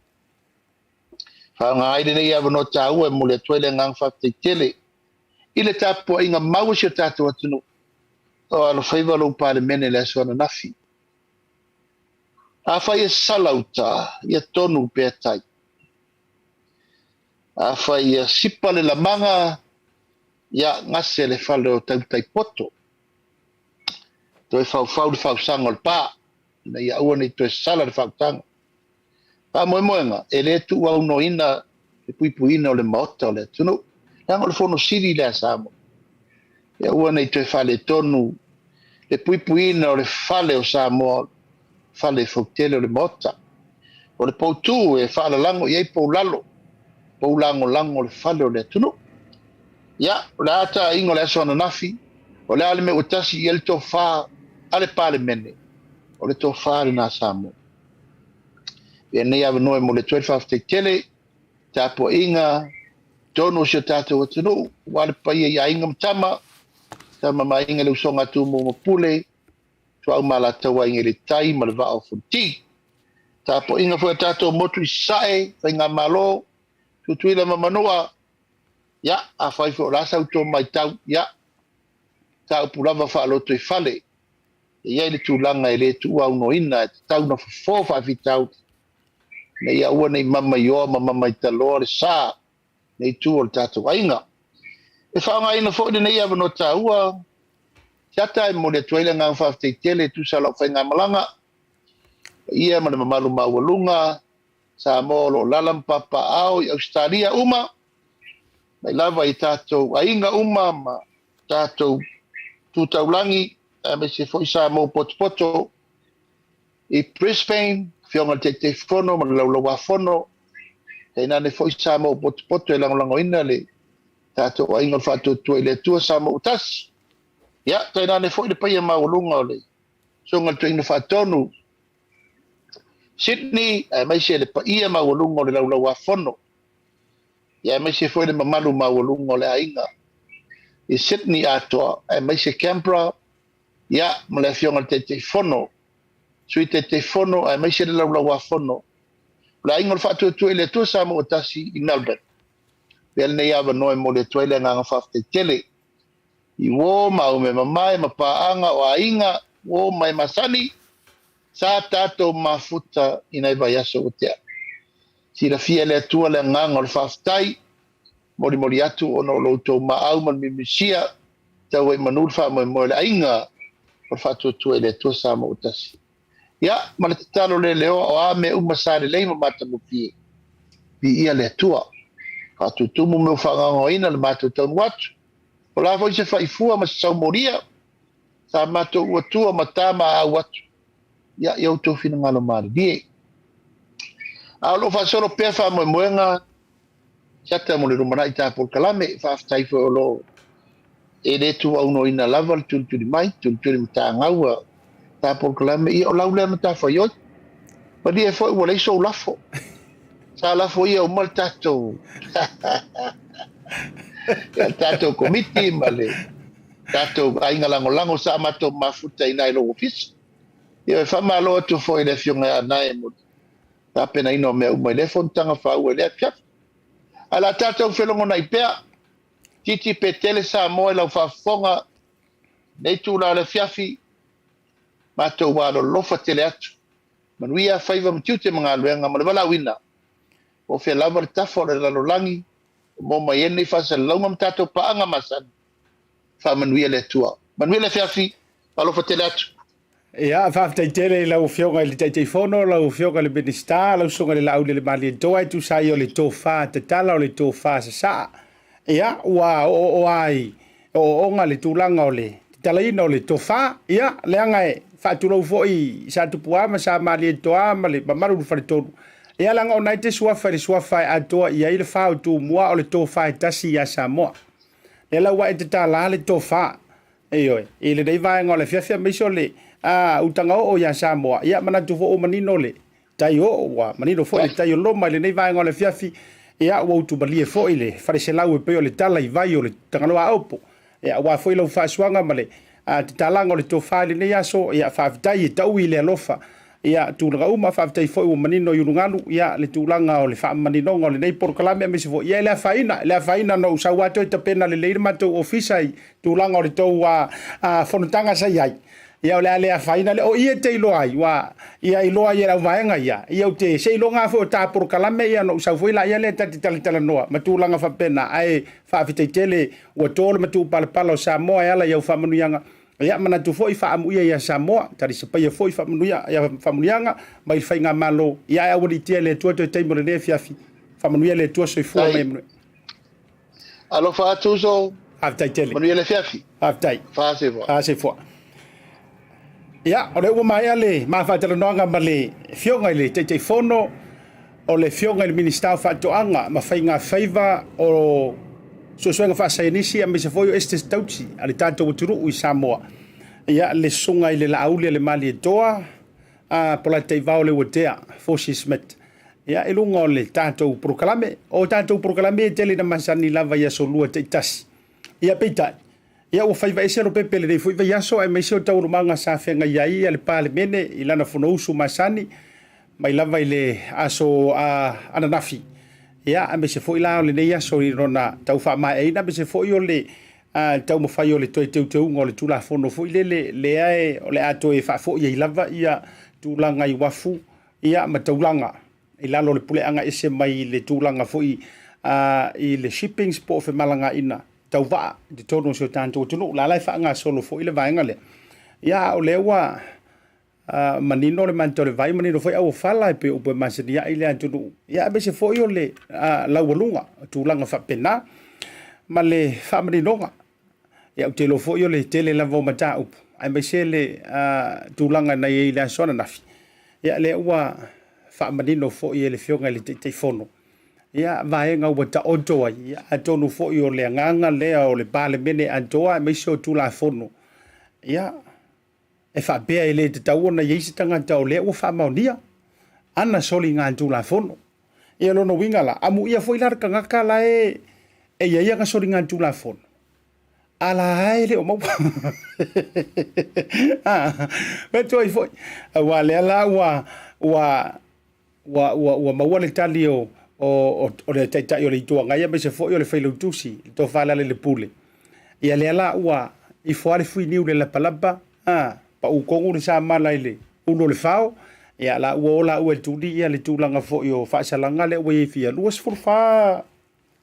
Faaaoga ai lenei avanoa taua e momoli atu ai le agaga faafetai tele i le tapuaiga mau a si o tatou atunuu o alofaiva lou Palemene i le aso ananafi. Afai e sala uta, ia tonu pea tai. Afai ia sipa le lamaga, ia gase le fale o Tautai-poto. Toe faufau le fausaga o le pa, ina ia aua ne i toe sala le faautaga. Faamoemoega, e le tuuaunoaina le puipuiina o le Maota o le atunuu, leaga o le Fono Sili lea a Samoa. Ia aua ne i toe faaletonu le puipuiina o le fale o Samoa, fale fautele o le Maota. O le poutu e faalalago i ai poulalo, poulagolago o le fale o le atunuu. Ia, o le a taaiga o le aso ananafi, o le a le mea ua tasi i ai le tofa a le Palemene, o le tofa lena a Samoa. Ia lenei avanoa e momoli atu ai le faafetai tele i tapuaiga tonu o si o tatou atunuu, aua le paia i aiga ma tama, tama ma aiga i le usoga a Tumua ma Pule, Ituau ma Alataua, Aiga i le Tai ma le Vaa o Fonoti. Tapuaiga foi a tatou motu i Sasae, Faigamalo, Tutuila ma Manua, ia, afai foi o le a sa outou matau, ia, mataupu lava faalotoifale, e i ai le tulaga e le tuuaunoaina, e tatau ona fofo faafitauli, ina ia aua ne i mamaioa ma mamaitaloa le sa i itu o le tatou aiga. E faaaogaina foi lenei avanoa taua Siata e momoli atu ai le agaga faafetai tele e tusa o lau faigamalaga, paia ma le mamalu maualuga Samoa o lo o lala ma papaaao i Ausetalia uma, mai lava i tatou aiga uma ma tatou tu taulagi, aemaise foi Samoa potopoto i Brisbane, Afioga i le Taitaifono ma le Laulauafono, tainane foi Samoa potopoto e lagolagoina le tatou aiga o le Faatuatua i le Atua Samoa ua tasi. Ia, tainane foi le paia maualuga o le Susuga i le Toeaina Faatonu Sydney, aemaise le paia maualuga o le Laulauafono, ia aemaise foi le mamalu maualuga o le aiga i Sydney atoa, aemaise Canberra, ia, ma le Afioga i le Taitaifono, Sui Taitaifono, aemaise le Laulauafono o le Aiga o le Faatuatua i le Atua Samoa ua tasi i Melbourne. Avea lenei avanoa e momoli atu ai le agaga faafetai tele i uo ma aumeamamae ma paaga o aiga, uo ma e masani, sa tatou mafuta i nai vaiaso ua tea. Silafia e le Atua le agaga o le faafetai, molimoli atu ona o lo outou maau ma le mimisia, tau ai manu le faamoemoe o le aiga o le Faatuatua i le Atua Samoa ua tasi. Ia, ma le tatalo le leoa o a mea uma sa lelei ma matagofie, viia le Atua. Faatutumu mea ua faagaogaoina le matou taunuu atu. O le a foi se faifua ma se saumolia sa matou uatua ma ta ma aau atu, ia, i outou finagalo malilie. A o lo o faasolo pea faamoemoega Siata mo le lumanai ta polokalame. Faafetai foi o lo o e le tuuaunoaina lava le tulituli mai, tulituli matagaua ta polokalame. Ia o lau lea matafaioi. Malie foi ua leai sou lafo. Sa lafo ia uma le tatou ia le tatou komiti ma le tatou aiga lagolago sa matou mafuta i ina i lou ofisa. Ia e faamalo atu foi i le Afioga ia Anae mo le tapenaina o mea uma i lea fonotaga faaua i lea afiafi. Ae o le a tatou felogonai pea, titi pe tele Samoa i lau faafofoga i lenei itula o le afiafi, matou alolofa tele atu. Manuia faiva ma tiute ma galuega ma le valaauina. Po o fea lava le tafa o le lalolagi o maua mai ai lenei faasalalauga ma tatou paaga masani. Faamanuia le Atua. Manuia le afiafi. Alofa tele atu. Ia, faafetai tele i lau Afioga i le Taitaifono, lau Afioga i le Minisita, lau Susuga i le Laaulialemalietoa e tusa ai o le tofa tatala, o le tofa sasaa. Ia, ua oooo lava i ooooga le tulaga o le tatalaina o le tofa. Ia, leaga e faatulou foi i Sa Tupua ma Sa Malietoa ma le mamalu i le Faletolu. Ia, leaga o na e te suafa i le suafa e atoa i ai le fa o Tumua, o le tofa e tasi ia Samoa. Lea la ua e tatala le tofa. Ioe, i lenei vaega o le afiafi aemaise o le utaga oo ia Samoa, ia manatu foi ua manino le tai oo, ua manino foi le tai o Loma i lenei vaega o le afiafi, ia ua utumalie foi le faleselau e pei o le tala i vai o le Tagaloa Aopo. Ia aua foi lau faasuaga ma le tatalaga o le tofa i lenei aso, ia faafetai e taui i le alofa. Ia, tulaga uma, faafetai foi ua manino i ulugalu, ia, le tulaga o le faamaninoga o lenei polokalame, aemaise foi, ia, e le afaina, e le afaina na ou sau lava toe tapena lelei le matou ofisa i tulaga o le tou fonotaga sa i ai. Ia o le a le afaina lea. O i e te iloa ai, ua ia iloa ai e le auvaega ia, ia ou te seiloga lava foi o ta polokalame ia ona ou sau foi laia lea ta te talatalanoa ma tulaga faapena. Ae faafetai tele ua to le matupalapala o Samoa e ala i au faamanuiaga. Ia manatu foi faaamuia ia Samoa, talisapaia foi faamanuia, ia faamanuiaga mai le faigamalo. Ia ae aualiitia e le Atua toe taimi o lenei afiafi. Faamanuia le Atua soifua ma ia manuia. Alofa atu uso. Faafetai tele. Manuia le afiafi. Faafetai. Faasefoa. Faasefoa. Ia, o lea ua maea le ma faatalanoaga ma le Afioga i le Taitaifono o le Afioga i le Minisita o Faatoaga ma Faiga Faiva o Suesuega Faasaienisi aemaise foi o Esetete Tausi a le tatou atunuu i Samoa. Ia, le Susuga i le Laauli a le Malietoa, a Polataivao Leuatea Forsyth Smith. Ia, i luga o le tatou polokalame. O tatou polokalame e tele ina masani lava i aso Lua taitasi. Ia, peitai, ia ua faiva ese Lopepe i lenei foi vaiaso aemaise o taualumaga sa feagai ai le Palemene i lana Fonousu masani mai lava i le aso ananafi. Ia, aemaise foi la o lenei aso i lona tau faamaeaina, aemaise foi o le taumafai o le toe teuteuga o le Tulafono foi lele lea e, o le a toe faafoi ai lava ia tulaga i uafu ia ma taulaga i lalo o le puleaga ese mai le tulaga foi i le shippings po o femalagaina tau vaa i totonu o si o tatou atunuu. La la e faagasolo foi le vaega lea. Ia, a o lea ua manino le manatu o le vai, manino foi auofala e pei o upu e masani ai le atunuu. Ia, aemaise foi o le laualuga o tulaga faapena ma le faamaninoga. Ia, ou te iloa foi o le tele lava o mataupu, aemaise le tulaga na i ai i le aso ananafi. Ia, lea ua faamanino foi e le Afioga i le Taitaifono ia vaega ua taoto ai. Ia, atonu foi o le agaga lea o le Palemene atoa aemaise o Tulafono. Ia, e faapea e le tatau ona i ai se tagata o lea ua faamaonia ana soligatulafono. Ia, lona uiga la, amuia foi la le tagata la e i ai ana soligatulafono, a la e le o maua. Mea tuai foi, aua lea la ua ua ua, ua, ua maua le tali o, o, o le Taitai o le Itu Agai aemaise foi o le Failautusi, le Tofa Lealailepule. Ia lea la ua ifo lava le fuiniu i le lapalapa, a, pau tonu le samala i le ulu o le fao, ia la ua o laua e tuli ia le tulaga foi o faasalaga lea ua i ai fia 24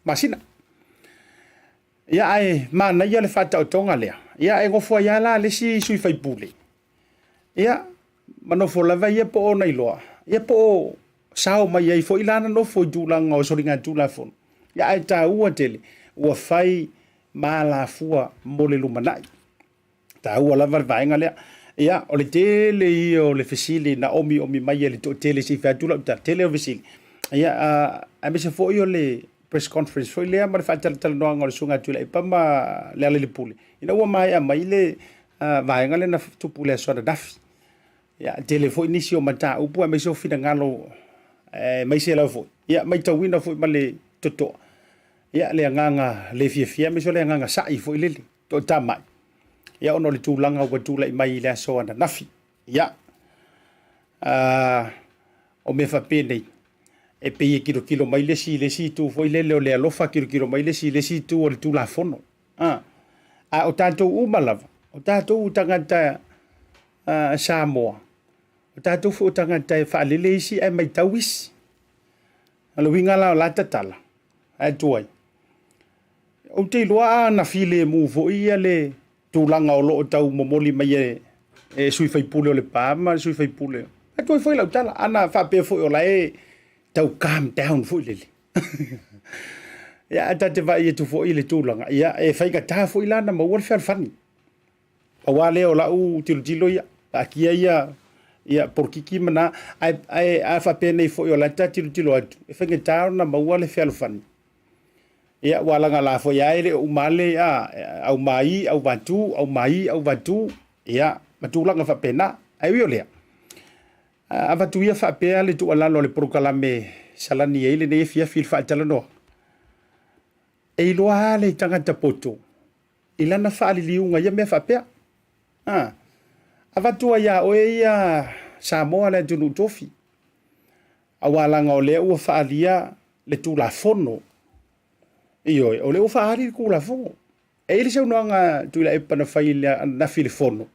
masina. Ia ae manaia le faataotoga lea. Ia e nofo ai lava la le isi sui faipule. Ia, ma nofo lava ia po o ona iloa, ia po o sao mai ai foi lana nofo i tulaga o soligatulafono. Ia ae taua tele, ua fai ma alafua mo le lumanai. Taua lava le vaega lea. Ia, o le tele ia o le fesili na omiomi mai e le toatele se i fai atu lau tala, tele o fesili. Ia, aemaise foi o le press conference foi lea ma le faatalatalanoaga o le Susuga ia Tuilaepa ma Lealailepule, ina ua maea mai le vaega lea na tupu i le aso ananafi. Ia, tele foi nisi o mataupu aemaise o finagalo aemaise lava foi, ia, matauina foi ma le totoa, ia, le agaga le fiafia aemaise o le agaga sa'i foi lele, toatamai, ia, ona o le tulaga ua tulai mai i le aso ananafi. Ia, o mea faapenei, e pei e tilotilo mai le isi i le isi itu foi lele o le alofa, tilotilo mai le isi i le isi itu o le Tulafono. A, a o tatou uma lava, o tatou tagata Samoa, o tatou foi o tagata e faalele isi ae matau isi. O le uiga la o la tatala, ae tuai. Ou te iloa a na filemu foi ia le tulaga o lo o tau momoli mai e, e sui faipule o Lepa ma le sui faipule. Ae tuai foi lau tala, ana faapea foi o la e tau calm down foi lele. Ia, ae ta te vaai atu foi i le tulaga, ia, e faigata foi la na maua le fealofani. Pau lava lea o lau tilotilo ia, taatia ia, ia polokiki ma na, ae, ae a faapea nei foi o la ta tilotilo atu, e faigata ona maua le fealofani. Ia, ua lagala foi lava e le o uma le, a, aumai, auvatu, aumai, auvatu, ia, ma tulaga faapena. Ae ui o lea, avatu ia faapea le tuualalo a le polokalame salani ai lenei afiafi i le faatalanoa. E iloa lava le tagata poto i lana faaliliuga ia mea faapea. A, avatu ai ia oe ia Samoa le atunuu tofi, aua leaga o lea ua faalia le Tulafono. Ioe, o lea ua faaali le Tulafono. E i ai le saunoaga a Tuilaepa na fai ananafi i le Fono.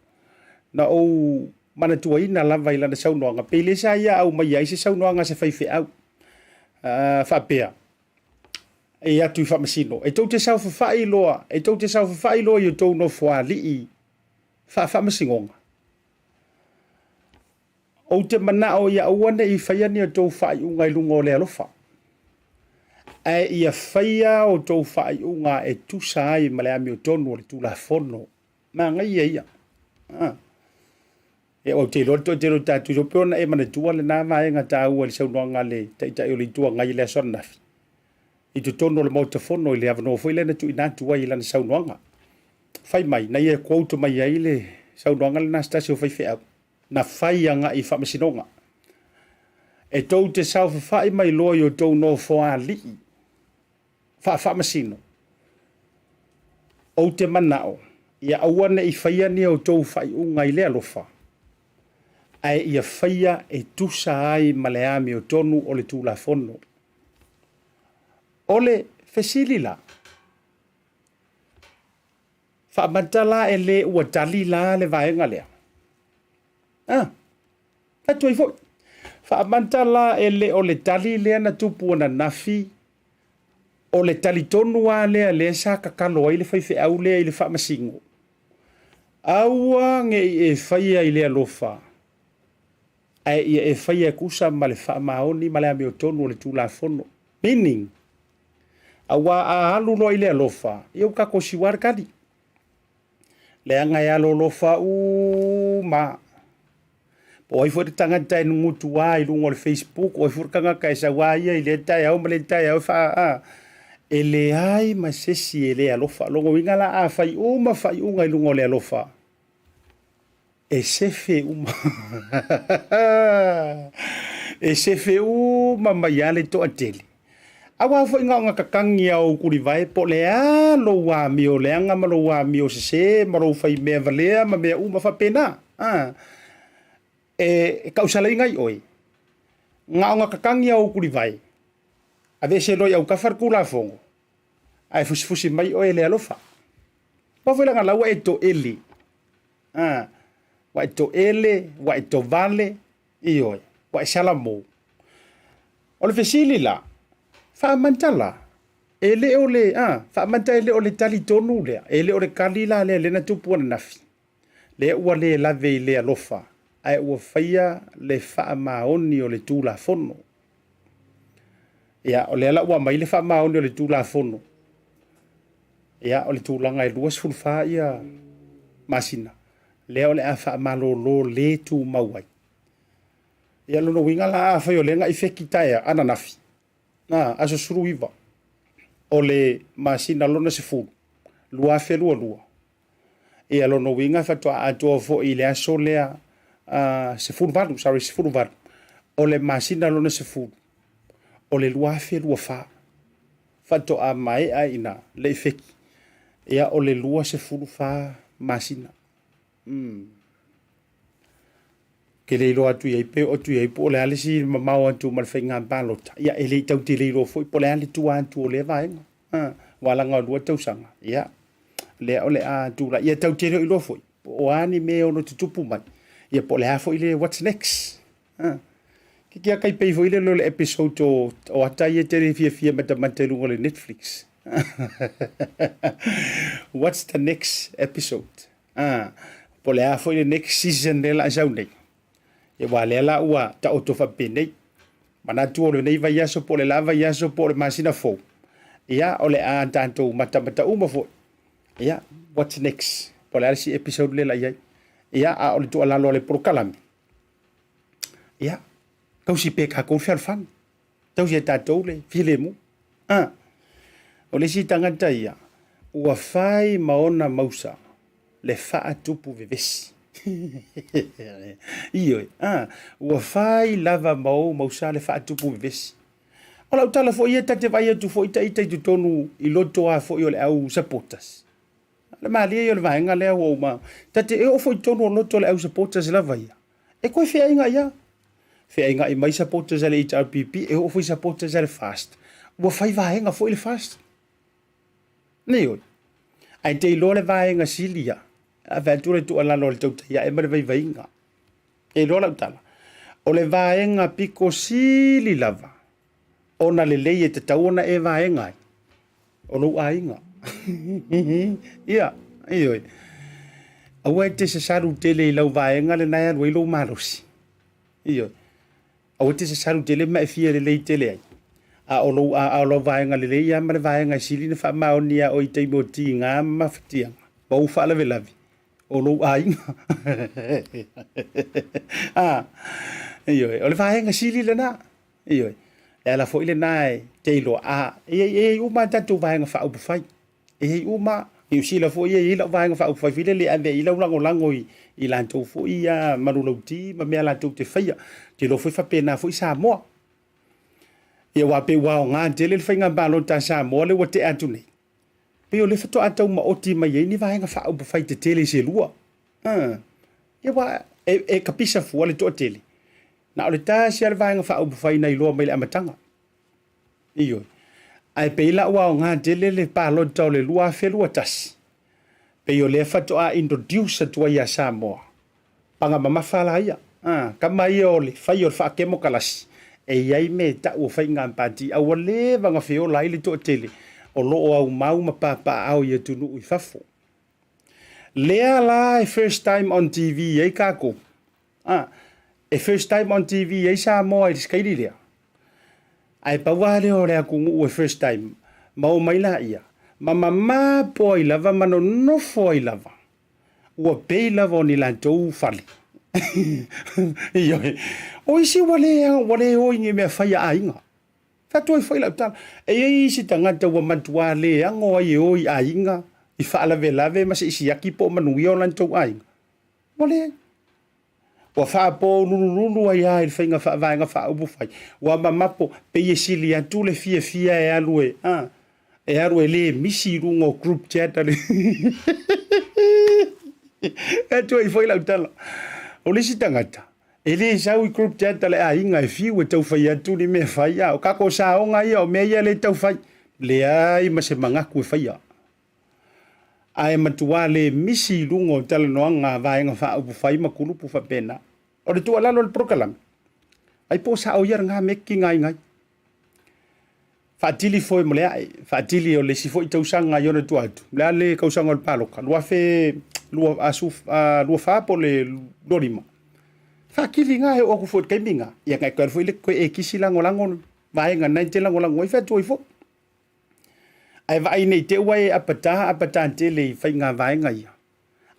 Na ou manatuaina lava i lana saunoaga, pei lea sa ia aumaia ai se saunoaga a se faifeau, faapea, e atu i Faamasino, e tou te saofafai loa, e tou te saofafai loa i o outou nofoalii faafaamasinoga. Ou te manao ia aua ne i faia ni a outou faaiuga i luga o le alofa, ae ia faia outou faaiuga e tusa ai ma le amiotonu o le Tulafono. Manaia ia. Ah. E ou te iloa le toatele o tatou iloa, pei ona e manatua lena vaega taua i le saunoaga a le Taitai o le Itu Agai i le aso ananafi, i totonu o le Maota Fono i le avanoa foi lea na tuuina atu ai i lana saunoaga. Fai mai, na ia quote mai ai le saunoaga lena a se tasi o faifeau, na fai agai i faamasinoga. E tou te saofafai mai loa i o outou nofoalii faafaamasino, ou te manao ia aua ne i faia ni a outou faaiuga i le alofa, ae ia faia e tusa ai ma le amiotonu o le Tulafono. O le fesili la, faamata la e le ua tali la le vaega lea? Ah, atu ai foi. Faamata la e le o le tali lea na tupu ananafi, o le talitonu lava lea lea sa tatalo ai le faifeau lea i le faamasino, aua ne i e faia i le alofa, ae ia e faia e tusa ma le faamaoni ma le amiotonu o le Tulafono. Meaning, aua a alu loa i le alofa, ia ua tatou siua le tali. Leaga e alolofa uma. Po o ai foi le tagata e nugutu i luga o le Facebook, o ai foi le tagata e sau lava ia i lea taeao ma lea taeao e faa... A, e leai ma se isi e le alofa. Lona uiga la a fai uma faaiuga i luga o le alofa, e sefe uma. E sefe uma mai lava le toatele. Aua foi na ona tatagi lava o ou tulivae po o le a lou amio leaga ma lou amio sese ma lou fai mea valea ma mea uma faapena. A, e tausalaina ai oe. Na ona tatagi lava o ou tulivae, aveese loa i autafa le Tulafono, ae fusifusi mai oe e le alofa. Aua foi leaga la ua e toele. A, ua e toele, ua e tovale, ioe, ua e salamo. O le fesili la, faamanta la, e le o le, a, faamanta e le o le tali tonu lea, e le o le tali la lea lea na tupu ananafi, lea ua le lave i le alofa, ae ua faia le faamaoni o le Tulafono. Ia, o lea la ua aumai le faamaoni o le Tulafono. Ia, o le tulaga e 24 ia masina, lea o le a faamalolo le tumau ai. Ia, lona uiga la, afai o lea na ifeki taeao ananafi, na, aso 19 o le masina lona 10, 2022, ia, lona uiga faatoa atoa foi i le aso lea, 18, sorry, 18 o le masina lona 10 o le 2024, faatoa maea ina le ifeki, ia, o le 24 masina. Ke le iloa atu i ai pe oo atu i ai po o le a le isi mamao atu ma le faiga palota. Ia, e le i tatou te le iloa foi po o le a le tua atu o lea vaega. Aua leaga o 2 tausaga, ia, lea o le a tulai. Ia, tatou te le o iloa foi po o a ni mea e ono tutupu mai. Ia, po o le a foi le what's next. Kiki a kai pei foi le le episode o ata ia te le fiafia matamata i luga o le Netflix. What's the next episode? Po o le a foi le next season lea la sau nei. Ia aua lea la ua taoto faapenei. Manatu o lenei vaiaso po o le la vaiaso po o le masina fou. Ia o le a tatou matamata uma foi. Ia, what's next? Po o le a le isi episode lea la i ai. Ia, a o le tuualalo a le polokalame. Ia, tausi pea e tatou le fealofani. Tausi e tatou le filemu. O le isi tagata ia, ua fai ma ona mausa le faatupu vevesi. Ioe, ua fai lava ma ou mausa le faatupu vevesi. O lau tala foi ia, ta te vaai atu foi ita i totonu i loto lava foi o le au supporters. O le malie ia o le vaega lea ua uma. Ta te e oo foi i totonu o loto o le au supporters lava ia. E toe feainai lava. Feainai mai supporters a le HRPP, e oo foi supporters a le FAST. Ua fai vaega foi le FAST. Nei oi. Ae te iloa le vaega sili ia. A fai atu le tuualalo a le tautai ae ma le vaivaiga. E iloa lau tala, o le vaega piko sili lava ona lelei e tatau ona e vaega ai, o lou aiga. Ia, ioe. Aua e te sasalu tele i lau vaega lena e alu ai lou malosi. Ioe. Aua e te sasalu tele ma e fia lelei tele ai. A o lou, a, a o lau vaega lelei lava ma le vaega e sili ona faamaoni ia oe i taimi o tiga ma mafatiaga ma ou faalavelave, o lou aiga. A, ioe, o le vaega sili lena. Ioe, e ala foi lena e te iloa, a, e i ai, e i ai uma a tatou vaega faaupufai. E i ai uma, Niu Sila foi e i ai lau vaega faaupufai foi lele e ave i ai lau lagolago i, i latou foi ia manulauti ma mea latou te faia. Ou te iloa foi faapena foi Samoa. Ia aua pei ua aoga tele le faiga palota a Samoa lea ua tea atu nei. Pei o lea faatoa tau maoti mai ai ni vaega faaupufai tetele se lua. Uh. Ia aua e, e kapisa fua le toatele. Na o le tasi lava le vaega faaupufai na iloa mai le amataga. Ioe. Ae pei la ua aoga tele le palota o le 2021, pei o lea faatoa introduce atu ai ia Samoa, paga mamafa la ia. A, kama ia o le fai o le faakemokalasi, e i ai mea e tau o faiga pati a ua leva ona feola ai le toatele o lo o aumau ma papaaao i atunuu i fafo. Lea la e first time on TV ai tatou. A, e first time on TV ai Samoa i le sikaili lea. Ae pau lava lea o le atunuu e first time, ma omai laia, ma mamapo ai lava ma nonofo ai lava, ua pei lava o ni latou fale. Ioe. O isi ua le, ua le o i ni mea fai a aiga. Fai atu ai foi lau tala, e i ai isi tagata ua matua le ago ai e o i aiga, i faalavelave ma se i siaki po o manuia o latou aiga. Ua leai. Ua faapoulululu ai lava i le faiga faavaega faaupufai. Ua mamapo, pei e sili atu le fiafia e alu e, a, e alu e le misi i luga o group chat a le E atu ai foi lau tala. O le isi tagata, e le sau i group chat a le aiga e fiu e tau fai atu ni mea fai, a o kako saoga ia o mea ia le tau fai. Leai ma se manatu e faia. Ae matua le misi i luga o talanoaga a Vaega Faaupufai ma kulupu faapena. O le tuualalo o le polokalame, ai po o sao ia lena mea kigaina ai. Faatili foi mo le ae, faatili o le isi foi tausaga i ona tua atu, le a le kausaga o le paloka, 2024 po o le 25. Faatili na e oo atu foi i le taimi na, ia na e toe alu foi lea toe e kisi lagolago vaega na e te lagolago ai, fai atu ai foi. Ae vaai ne i te i ua e apata apata tele i faiga vaega ia,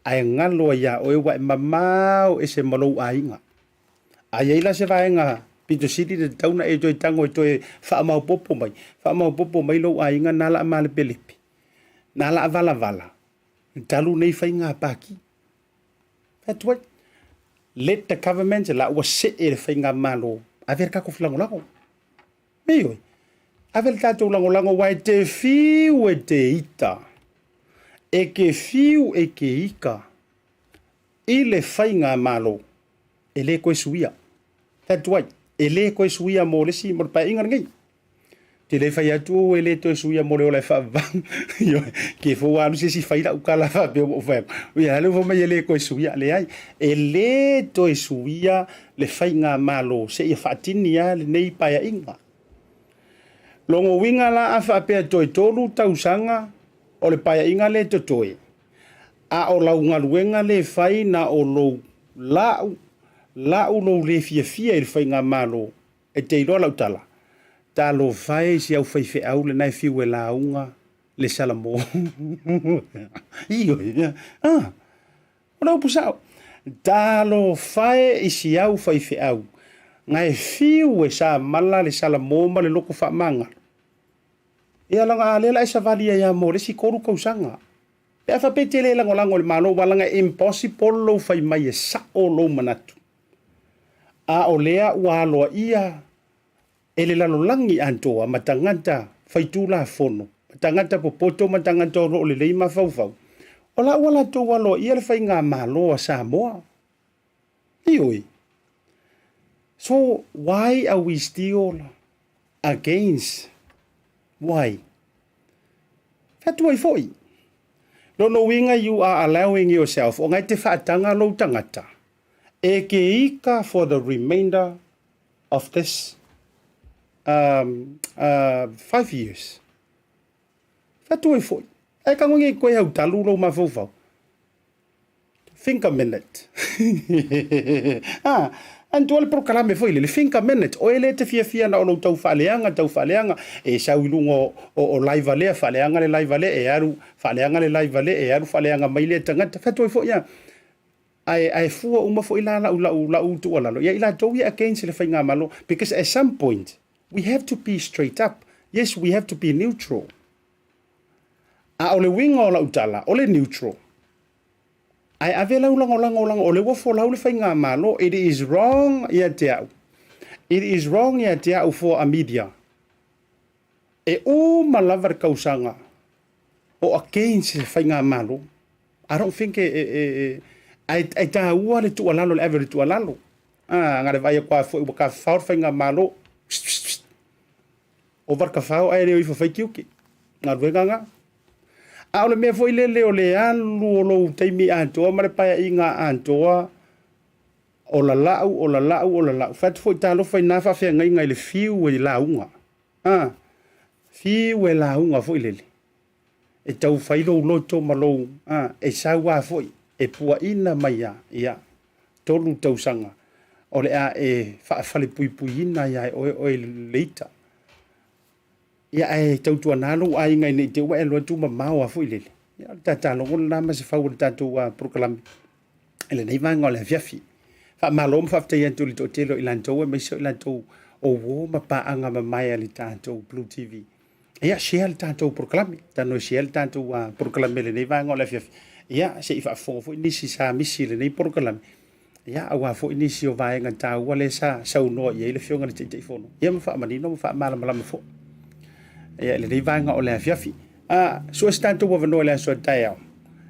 ae galo ai ia oe ua e mamao ese ma lou aiga. A i ai la se vaega pito sili na tatau ona e toe tago e toe faamaopoopo mai, faamaopoopo mai lou aiga na la a malepelepe, na la a valavala, talu nei faiga pati. Fai atu ai, let the government, la ua see le faigamalo, ave le tatou lagolago. Ioe, ave le tatou lagolago aua e te fiu e te ita, e ke fiu e ke ika i le faigamalo, e le toe suia. Fai atu ai, e le toe suia mo le isi, mo le paeaiga lenei. Te le fai atu e le toe suia mo le ola e faavavau. Ioe, ke fou alu se isi fai lau tala faapea ua ou fai atu. Ia, lea ua fai mai e le toe suia. Leai, e le toe suia le faigamalo seia faatini lava lenei paeaiga. Lona uiga la a faapea toe 3 tausaga o le paeaiga lea e totoe, a o lau galuega lea e fai na o lou lau, lau lou le fiafia i le faigamalo, e te iloa lau tala, talofa e i si au faifeau lena e fiu e lauga le Salamo. Ioe, ah. O le upu sao, Talofa e i si au faifeau, na e fiu e samala le salamo ma le loto faamagalo. Ia leaga a lea la e savali ai lava mo le isi 3 tausaga. Pe a faapea e te le lagolago i le Malo, aua leaga e impossible lou fai mai e sao lou manatu. A o lea ua aloaia e le lalolagi atoa ma tagata faitulafono, ma tagata popoto ma tagata o lo o lelei mafaufau, o la ua latou aloaia le faigamalo a Samoa. Ioe. So why are we still against? Why? Fai atu ai foi. Lona uiga you are allowing yourself ona e te faataga lou tagata e ke ika for the remainder of this um, uh, 5 years. Whatu ai foi. Ae ka ngongi koe hau talu lou mafaufau. Think a minute. Ah, an tua le polokalame foi lele, think a minute. Oe le te fiafia na o lou tau faaleaga, tau faaleaga, e sau i luga o live lea, faaleaga le live lea, e alu, faaleaga le live lea, e alu faaleaga mai lea tagata. Fai atu ai foi ia. Ae fua uma foi la lau lau lau tuualalo. Ia i latou ia against le faigamalo, because at some point, we have to be straight up. Yes, we have to be neutral. A o le uiga o lau tala, o le neutral. Ae ave lau lagolago lago o le ua folau le faigamalo. It is wrong ia te au. It is wrong ia te au for a media. E uma lava le kausaga o against le faigamalo. I don't think e e taua le tuualalo le ave o le tuualalo. Ah, nga le vaai atu lava foi ua tafafao le faigamalo. Ova le tafao ae le o ifo fai tiute. Galuega na. A o le mea foi lele o le alu o lou taimi atoa ma le paeaiga atoa o lalau, o lalau, o lalau. Fai atu foi talofa i na faafeagaiga i le fiu e lauga. Ah, fiu e lauga foi lele. E tau fai lou loto ma lou, ah, e sau lava foi, e puaina mai a, ia, 3 tausaga, o le a e faafalepuipuiina ia e oe oe le ita. Ia ae tautuana lou aiga ina i te ua e alu atu mamao a foi lele. Ia o le tatalogo lena ma se fau o le tatou polokalame i lenei vaega o le afiafi. Faamalo ma faafetai atu i le toatele o i latou aemaise o i latou o uo ma paaga mamae a le tatou Blue TV. Ia, share le tatou polokalame. Tano e share le tatou polokalame i lenei vaega o le afiafi. Ia, se i faafofoga foi nisi sa misi i lenei polokalame. Ia, aua foi nisi o vaega taua lea sa saunoa i ai le Afioga i le Taitaifono. Ia ma faamanino ma faamalamalama foi. Ia, i lenei vaega o le afiafi. Sue se tatou avanoa i le aso a taeao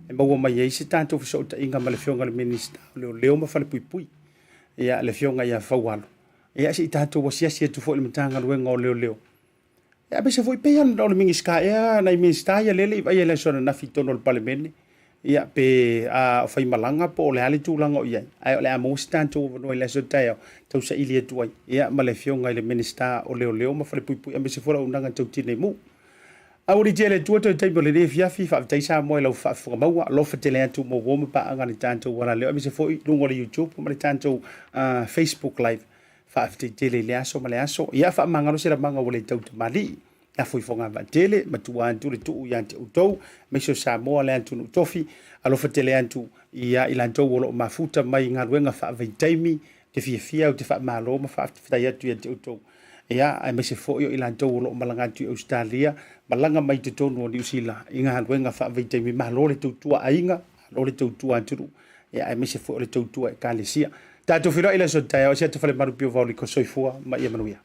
e maua mai ai se tatou fesootaiga ma le Afioga i le Minisita o Leoleo ma Falepuipui. Ia, le Afioga ia Faualo. Ia, se i tatou asiasi atu foi i le Matagaluega o Leoleo. Ia, aemaise foi pei o le Minisita ea, nai Minisita ia lele i vaaia i le aso ananafi i totonu o le Palemene. Ia, pe o faimalaga po o le a le tulaga o i ai. Ae o le a maua se tatou avanoa i le aso taeao, tausaili atu ai. Ia, ma le Afioga i le Minisita o Leoleo ma Falepuipui, aemaise foi le auaunaga tau Tinei Mu. Aualiitia e le Atua toe taimi o lenei afiafi, faafetai Samoa i lau faafofoga maua, alofa tele atu mo uo ma paaga le tatou alaleo, aemaise foi luga o le YouTube ma le tatou Facebook Live. Faafetai tele i le aso ma le aso. Ia faamagalo se lamaga ua le tautamalii. Lafo i fogavaa tele, matua atu le tuu ia te outou, aemaise o Samoa le atunuu tofi, alofa tele atu ia i latou o lo o mafuta mai i galuega faavaitaimi, te fiafia au te faamalo ma faafetai atu ia te outou. Ia, aemaise foi o i latou o lo o malaga atu i Ausetalia, malaga mai totonu o Niu Sila i galuega faavaitaimi, malo le tautua aiga, malo le tautua atunuu, ia aemaise foi o le tautua ekalesia. Tatou feiloai i le aso taeao, se atu fale malu pio vao liko soifua ma ia manuia.